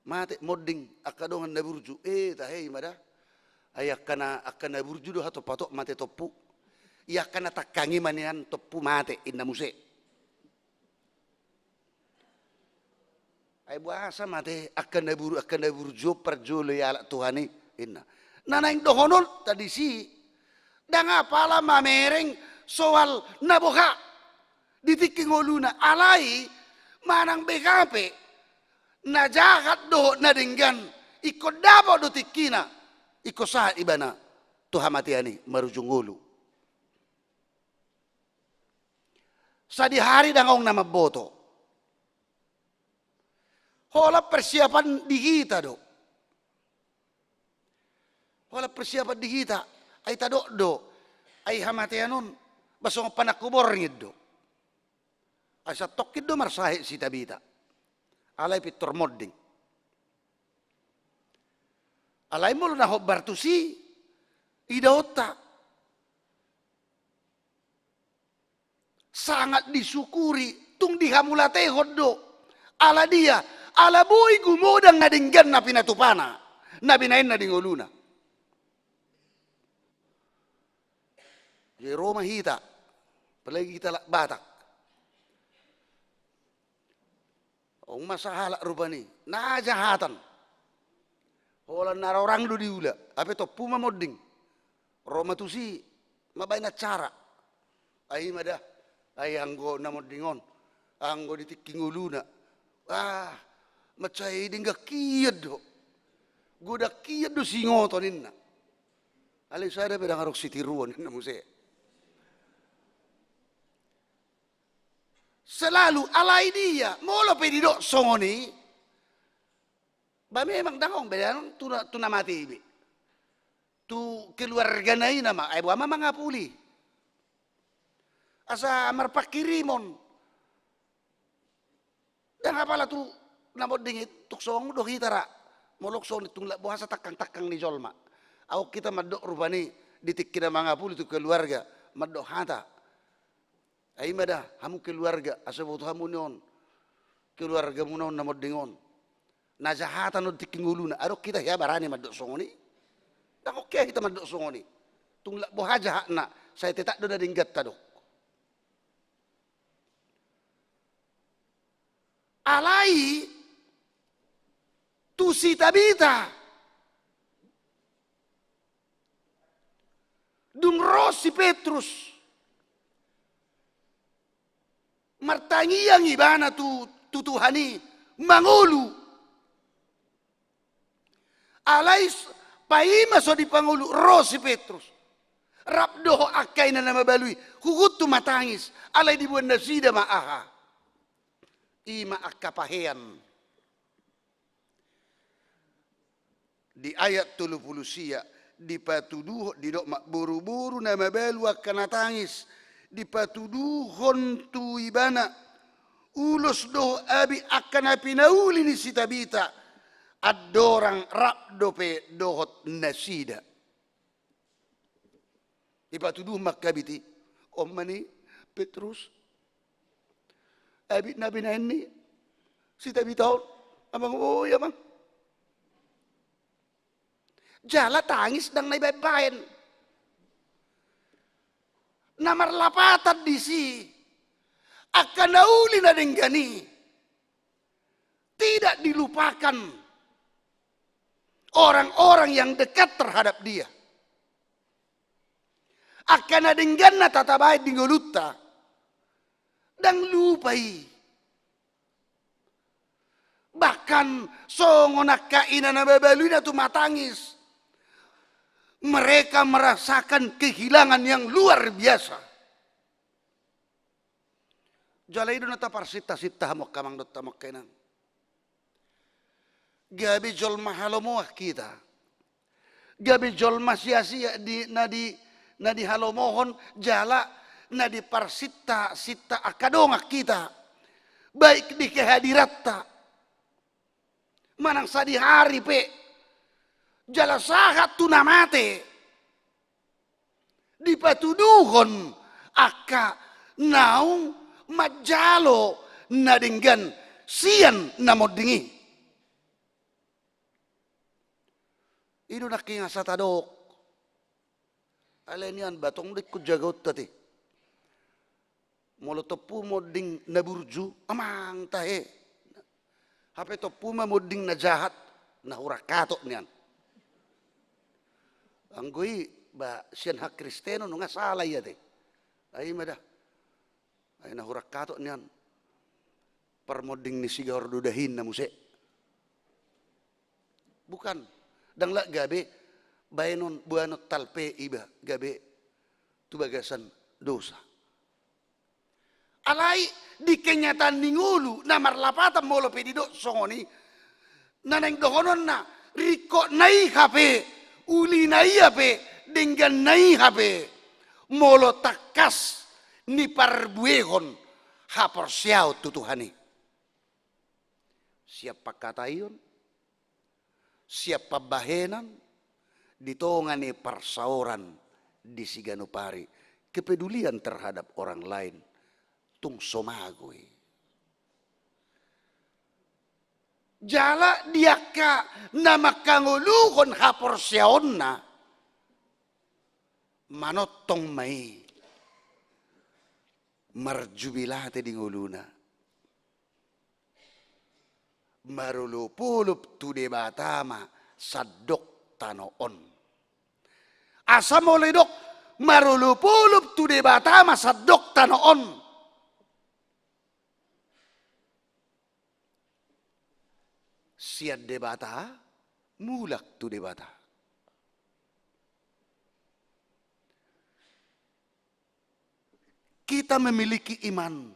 mate monding angka dongan na burju. E, tahe i ma da. Ai angka na, angka na burju do hatop-hatop mate tompu. Ia angka na tangkang i ma nian tompu mate, inna muse. Ai boasa mate angka na bur-, angka na burju on parjolo ialap Tuhan i, inna. Na naeng dohonon ta disi, ndang apala mamereng soal na boha di tingki ngoluna, alai manang beha pe na jahat dohot na denggan, ingkon dapot do tingkina, ingkon sahat ibana tu hamatean i marujung ngolu. Sadihari ndang adong na mamboto. Holan persiapan di hita do. Holan persiapan di hita. Ai tadok do. Ai hamatean on, ba songon panangko borngin do. Ai santongkin do marsahit si Tabita. Alai pintor monding. Alai molo na hombar tusi, idaonta. Sangat disyukuri, tung dihamulatehon do. Ala dia, ala boi gumodang na denggan na pinatupana, na binaenna di ngoluna. Jadi ro ma hita, apalagi hita halak Batak. Adong ma sahalak rupani na jahatan. Holan na rorang do diula, hape tompu ma monding. Ro ma tusi, mambaen acara. Ai i ma da, ai anggo na monding on, anggo di tingki ngoluna. Ah, mansai denggan hian do. Godang hian do singoton, inna. Alai sada pe ndang adong sitiruon, inna muse. Selalu, alai dia, molo pe didok songon i, ba memang ndang adong be, ndang tu na, tu na mate i be. Tu keluargana i nama, ai boha ma mangapuli. Asa marpangkirimon. Ndang apala tu na monding i, tung songon do hita ra. Molo songon i tung lak boha asa tangkang-tangkang ni jolma. Adong hita mandok rupani di tingki na mangapuli tu keluarga, mandok hata. Ai i ma da, hamu keluarga, asa boto hamu ni on. Keluargamuna on na monding on. Na jahatan on tingki ngoluna, adong hita hea barani mandok songon i? Ndang adong hea hita mandok songon i. Tung lak boha jahatna, sai tetap do na denggan tadok. Alai, tu si Tabita, dung ro si Petrus, martangiang ibana tu, tu Tuhan i, mangolu. Alai s-, paima so dipangolu, ro si Petrus. Rap dohot angka ina na mabalu i, huhut tu matangis, alai diboan nasida ma aha. I ma angka pahean. Di ayat tolu pulu sia, dipatuduhon, didok ma boruboru na mabalu angka na tangis, dipatuduhon tu ibana, ulos dohot abit angka na pinauli ni si Tabita, andorang rap dope dohot nasida. Dipatuduhon ma angka abit i, on ma ni Petrus. Abit na binaen ni si Tabita on, amang, oi amang. Jala tangis ndang na ibaen-baen. Na marlapatan disi, angka na uli na denggan i, tidak dilupakan orang-orang yang dekat terhadap dia. Angka na denggan na tatabaen di ngolunta, ndang lupa i. Bahkan songon angka ina na mabalu i na tumatangis, Mereka merasakan kehilangan yang luar biasa. Jala i do na taparsinta-sinta hamu angka amang dohot hamu angka inang. Gabe jolma halomoan hita. Gabe jolma sia-sia di, na di, na dihalomohon jala na diparsinta-sinta angka dongan hita. Baik di kehadiranta manang sadihari pe. Jala sahat tu na mate dipatuduhon angka naung manjalo na denggan sian na monding i. I do nangkin asa tadok. Alai nian ba tong do ingkon jagaonta te. Molo tompu monding na burju, amang tahe. Hape tompu ma monding na jahat, na hurang hatop nian. Anggo i ba sian hakristenon nunga sala ia te. Ai ma da. Ai na hurang hatop nian. Parmonding ni sigahor do dahinna muse. Bukan, ndang lak gabe baenon boanon talpe iba gabe tu bagasan dosa. Alai di kenyataan ni ngolu na marlapatan molo pe didok songon i, na naeng dohononna ringkot na i hape, uli na i hape, denggan na i hape, molo tangkas niparbuehon haporseaon tu Tuhan i. Sian pangkataion, sian pambahenan, di tonga ni parsaoran di siganup ari, kepedulian terhadap orang lain, tung so mago i. Jala di angka na manghangoluhon haporseaonna, manongtong ma i marjubilate di ngoluna. Marolopolop tu Debata ma sandok tano on. Asa molo didok marolopolop tu Debata ma sandok tano on. Sian Debata, mulak tu Debata. Kita memiliki iman,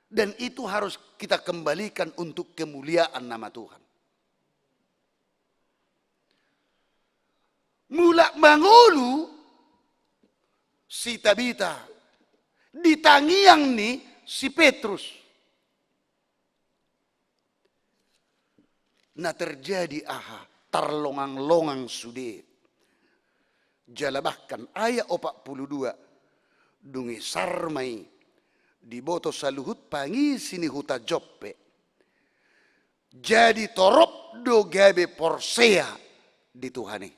dan itu harus kita kembalikan untuk kemuliaan nama Tuhan. Mulak mangolu si Tabita di tangiang ni si Petrus. Na terjadi aha? Tarlonganglongang sude. Jala bahkan ayat opat pulu dua, dung i sar ma i diboto saluhut pangisi ni huta Joppe. Jadi torop do gabe porsea di Tuhan i.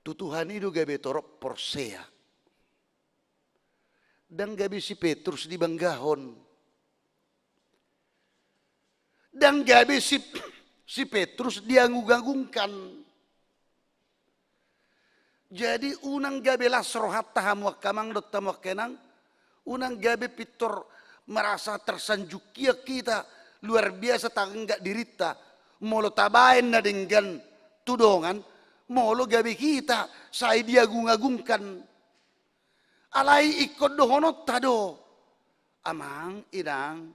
Tu Tuhan i do gabe torop porsea. Ndang gabe si Petrus dibanggahon. Ndang gabe si, si Petrus diagung-agungkan. Jadi unang gabe las rohanta hamu angka amang dohot hamu angka inang, unang gabe pintor merasa tersanjung ia hita, luar biasa taanggap dirinta, molo tabaen na denggan tu dongan, molo gabe hita sai diagung-agungkan. Alai ingkon dohononta do, amang, inang,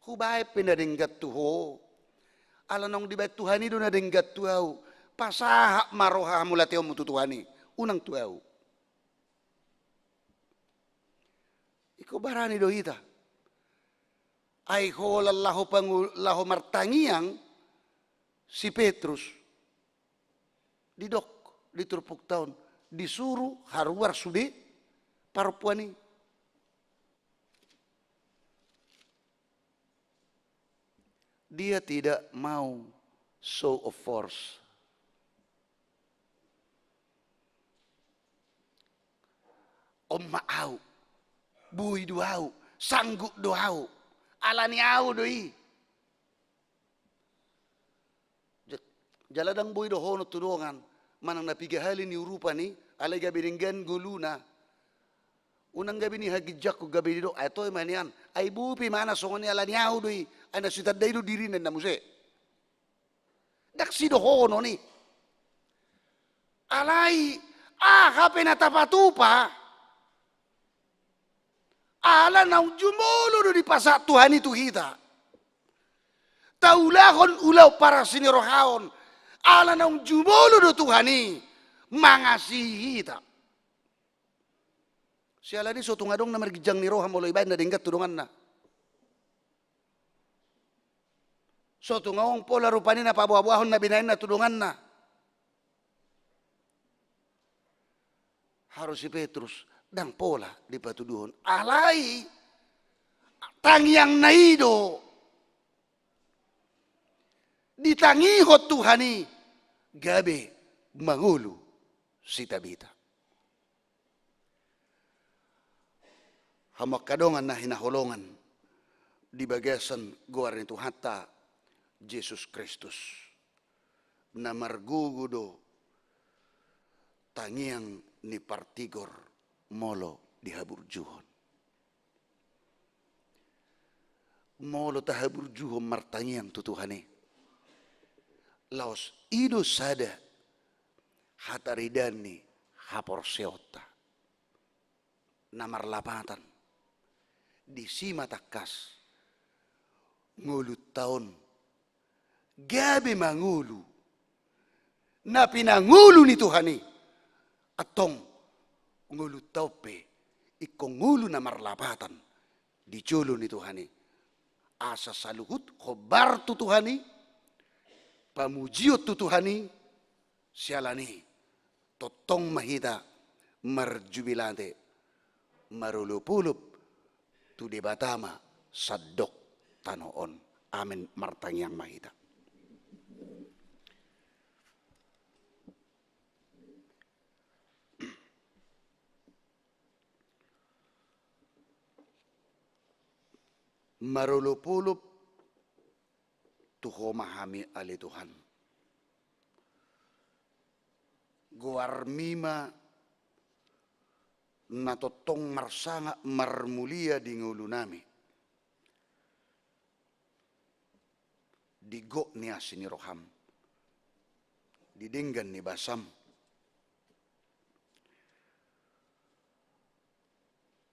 hubaen pe na denggan tu ho. Ala naung dibaen Tuhan i do na denggan tu ahu. Pasahat ma roha hamauliatehonmu tu Tuhan i, unang tu ahu. Ingkon barani do hita. Ai holan laho pangu-, laho martangiang si Petrus. Didok di turpukta on, disuru haruar sude parompuan i. Dia tidak mau show of force. On ma ahu, boi do ahu, sanggup do ahu, alani ahu do i. Ja-, jala ndang boi dohonon tu dongan, manang na piga hali niurupan i, alai gabe denggan ngoluna. Unang gabe nihaginjangkon gabe didok, ai toe ma nian, ai boi pe imana songon i alani ahu do i, ai na sitanda i do dirina ninna muse. Ndang sidohonon i. Alai aha pe na tapatupa, ala naung jumolo do dipasahat Tuhan i tu hita. Taulahon ulaon parasinirohaon, ala naung jumolo do Tuhan i mangasihi hita. Siala ni i so tung adong na marginjang ni roha molo ibaen na denggan tu donganna. So tung adong pola rupani na paboaboahon na binaenna tu donganna. Haru si Petrus, ndang pola dipatuduhon. Alai tangiangna i do ditangihon Tuhan i gabe mangolu si Tabita. Hamu angka dongan na hinaholongan di bagasan goar ni Tuhanta Jesus Kristus, na margogo do tangiang ni partigor molo dihaburjuhon. Molo tahaburjuhon martangiang tu Tuhan i, laos i do sada hataridaan ni haporseaonta. Na marlapatan, disi ma tangkas ngolunta on gabe mangolu na pinangolu ni Tuhan i. Antong ngolunta on pe ingkon ngolu na marlapatan di jolo ni Tuhan i, asa saluhut hombar tu Tuhan i, pamujion tu Tuhan i. Siala ni i tongtong ma hita marjubilate, marolopolop tu Debata ma sandok tano on. Amen. Martangiang ma hita. Marolopolop tu Ho ma hami, ale Tuhan. Goarmi ma na tongtong marsangap marmulia di ngolunami, di gok ni asi ni roham, di denggan ni basam.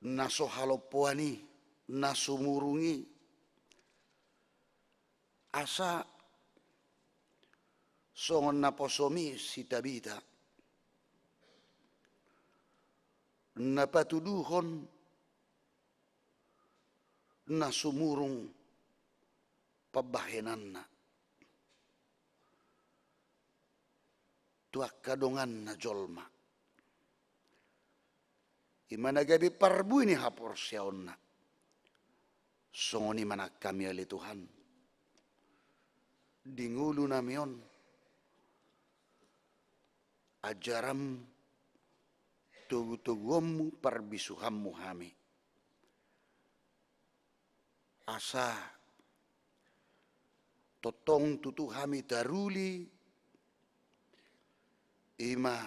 Na so halompoan i, na sumurung i, asa songon naposomi si Tabita, na patuduhon na sumurung pambahenanna tu angka donganna jolma. I ma na gabe parbue ni haporseaonna. Songon i ma nang hami, ale Tuhan, di ngolunami on, ajaranmu, togutoguonmu, parbisuhanmu hami. Asa tongtong tutu hami taruli, i ma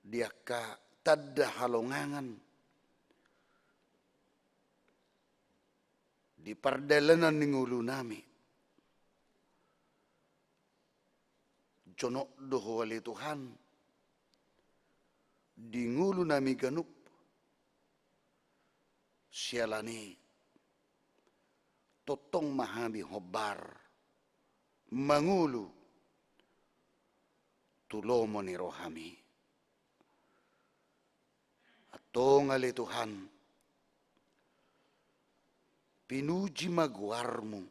di angka tanda halongangan di pardalanan ni ngolunami. Jonok do Ho, ale Tuhan, di ngolunami ganup. Siala ni i tongtong ma hami hombar mangolu tu lomo ni rohami. Antong, ale Tuhan, pinuji ma goarmu,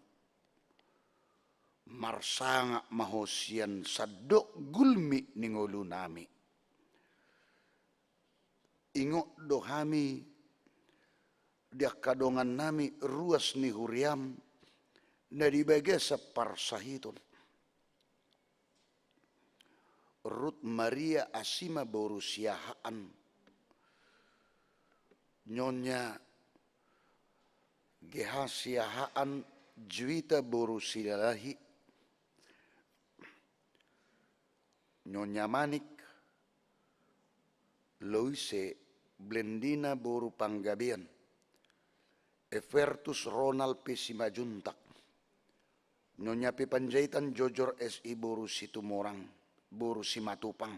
marsangap ma Ho sian sandok gulmit ni ngolunami. Ingot do hami di angka dongannami ruas ni huriam na di bagasan parsahiton. Rut Maria Asima boru Siahaan, Nyonya G H Siahaan, Juwita boru Silalahi, Nyonya Manik, Loise, Blendina boru Panggabean, Evertus Ronald pe Simanjuntak, Nyonya P. Panjaitan Jojor, S I, boru Situmorang, boru Simatupang.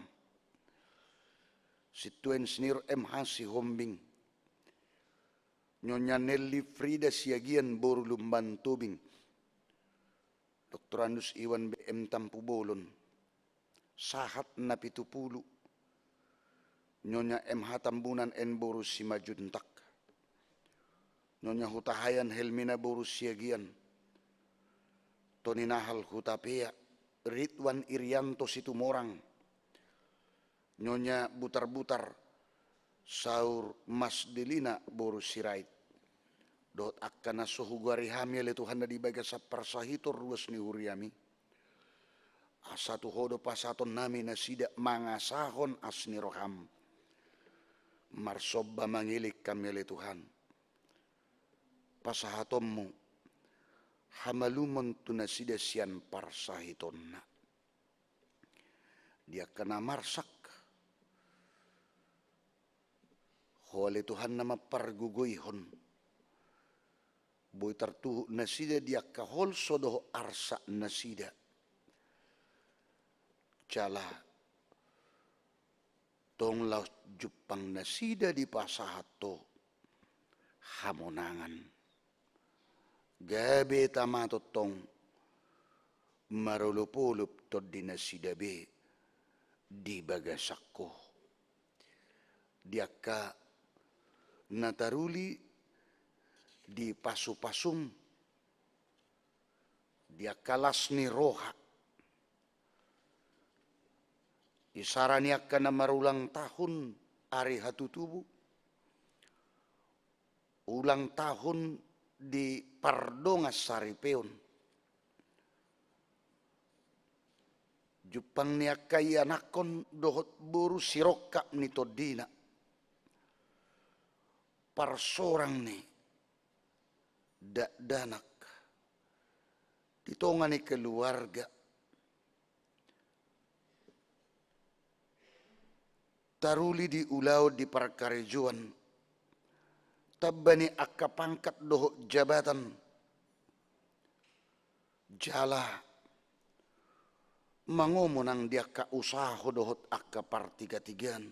Sintua Insinyur M H Sihombing. Nyonya Nelly Frida Siagian, boru Lumban Tobing. Doktorandus Iwan B M Tampubolon. Sahat na pitu pulu. Nyonya M H Tambunan N, boru Simanjuntak. Nyonya Hutahaean Helmina, boru Siagian. Toni Nahal Hutapea, Ridwan Irianto Situmorang. Nyonya Butarbutar, saur Mas Delina, boru Sirait. Dohot angka na so hugoari hami, ale Tuhan, na di bagasan parsahiton ruas ni huriami. Asa tu Ho do pasahatonnami nasida mangasahon asi ni roham. Marsomba mangelek hami, ale Tuhan. Pasahatonmu hamalumon tu nasida sian parsahitonna. Di angka na marsak, Ho ale Tuhan na mampargogoihon. Boi tartuhuk nasida di angka holso dohot arsak nasida. Jala tong laos jumpang nasida dipasahat Ho hamonangan. Gabe tama tongtong marolopolop tondi nasida be di bagasan Ho. Di angka na taruli di pasupasum, di angka las ni roha, isara ni angka na marulang tahun ari hatutubu, ulang tahun di pardongan saripeon. Jumpang ni angka ianakhon dohot boru sirongkap ni tondina. Parsorang ni dakdanak di tonga ni keluarga. Taruli di ulaon di parkarejoan, tamba ni angka pangkat dohot jabatan, jala mangomo nang di angka usaha dohot angka partigatigaan.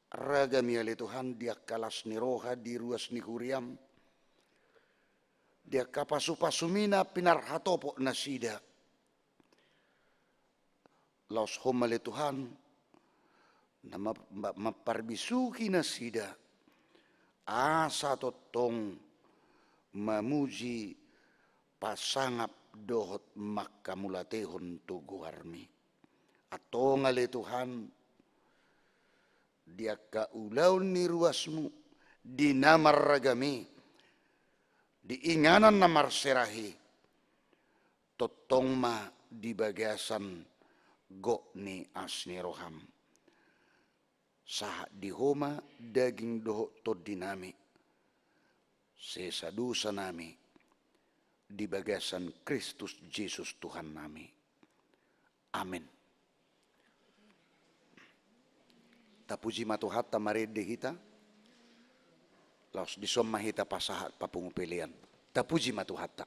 Ragam i ale Tuhan di angka las ni roha di ruas ni huriam, di angka pasupasum i na pinarhatopot nasida. Laos Ho ma ale Tuhan na ma-, ma-, mamparbisuhi nasida, asa tongtong mamuji, pasangap dohot manghamauliatehon tu goarmi. Antong ale Tuhan, di angka ulaon ni ruasmu, di na marragam i, di inganan na marserahi, tongtong ma di bagasan gok ni asi ni roham. Sahat di Ho ma daging dohot tondinami, sesa dosanami di bagasan Kristus Jesus Tuhannami. Amen. Tapuji ma Tuhanta, marende hita. Laos dison ma hita pasahat papungu pelean. Tapuji ma Tuhanta.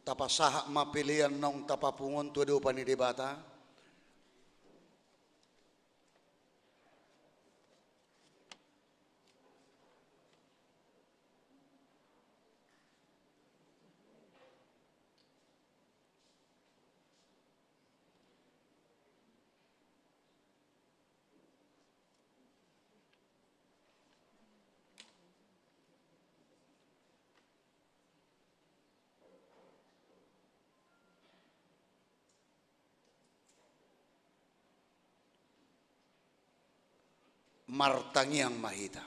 Tapasahat ma pelean naung tapapungu on tu adopan ni Debata. Martangiang ma hita.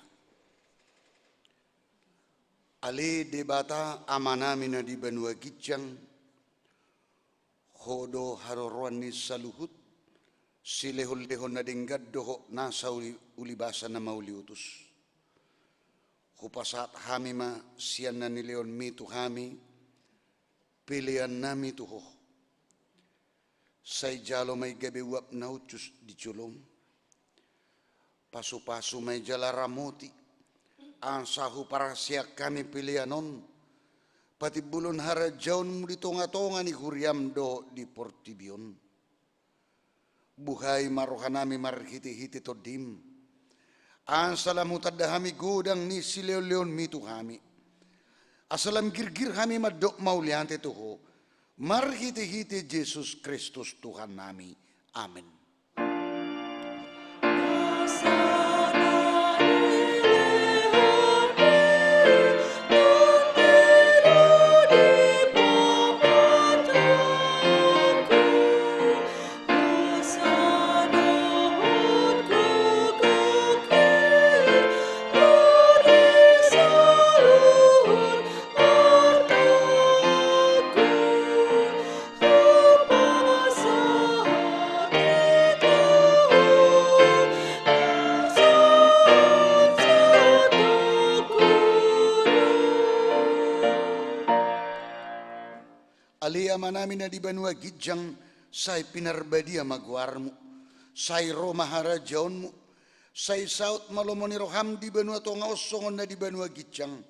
Ale Debata Amanami na di banua ginjang, Ho do haroroan ni saluhut, silehonlehon na denggan dohot nasa uli, ulibasa na mauliutus. Hupasahat hami ma sian na nilehonmi tu hami, peleannami tu Ho. Sai jalo ma i gabe uap na uncus di jolom. Pasupasu ma i jala ramoti, asa huparhaseang hami pelean on patimbulhon harajaonmu di tongatonga ni huriam dohot di portibi on. Buhai ma rohanami marhitehite Tondim, asa lam hutanda hami godang ni silehonlehonmi tu hami, asa lam girgir hami mandok mauliate tu Ho, marhitehite Jesus Kristus Tuhannami. Amen. Ale Amanami na di banua ginjang, sai pinarbadia ma goarmu, sai ro ma harajaonmu, sai saut ma lomo ni roham di banua tonga on songon na di banua ginjang.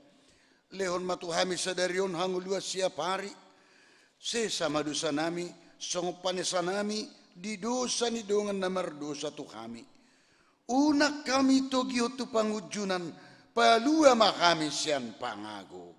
Lehon ma tu hami sadari on hangoluan siapari. Sesa ma dosanami, songon panesanami di dosa ni dongan na mardosa tu hami. Unang hami togihon tu pangunjunan, palua ma hami sian pangago.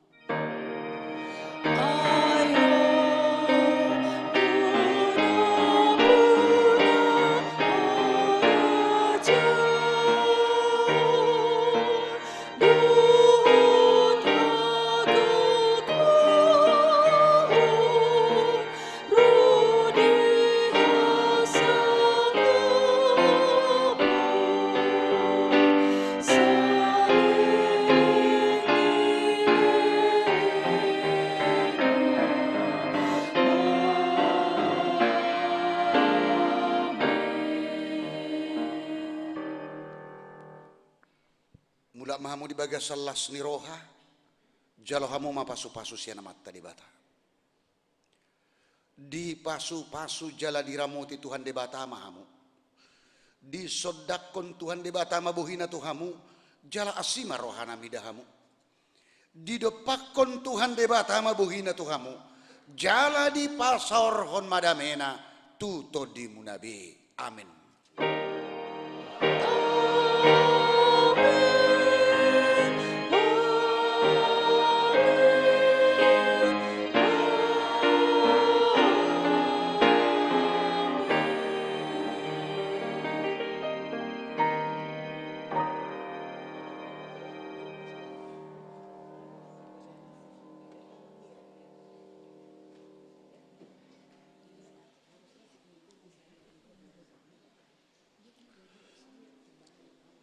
Mulak ma hamu di bagasan las ni roha, jalo hamu ma pasupasu sian Amanta Debata. Dipasupasu jala diramoti Tuhan Debata ma hamu. Disondangkon Tuhan Debata ma bohina tu hamu, jala asi ma rohana mida hamu. Didompakkon Tuhan Debata ma bohina tu hamu, jala dipasaorhon ma damena tu tondimuna be. Amen.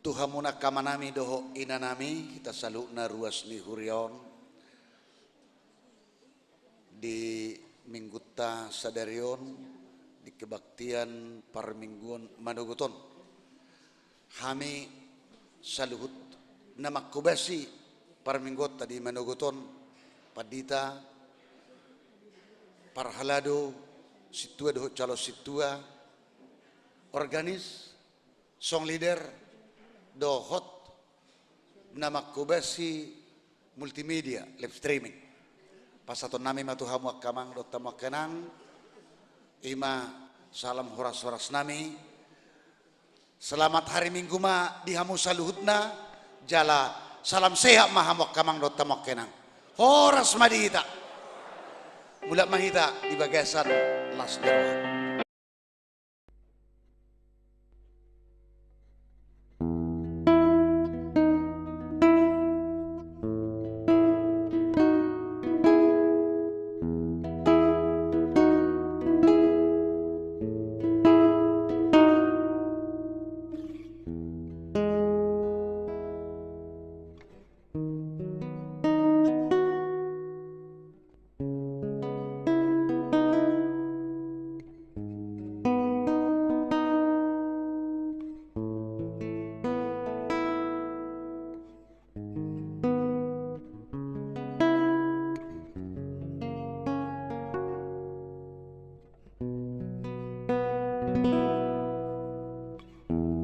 Tu hamu nang amanami dohot inanami, hita saluhutna ruas ni huria on, di minggunta sadari on, di kebaktian parmingguon manogot on. Hami saluhut na manghobasi parmingguonta di manogot on, pandita, parhalado, sintua dohot calon sintua, organis, song leader, dohot na manghobasi multimedia, live streaming. Pasahatonnami ma tu hamu angka amang dohot hamu angka inang. Ima salam horas-horasnami. Selamat hari Minggu ma di hamu saluhutna. Jala salam sehat ma hamu angka amang dohot hamu angka inang. Horas ma di hita. Mulak ma hita di bagasan las ni roha.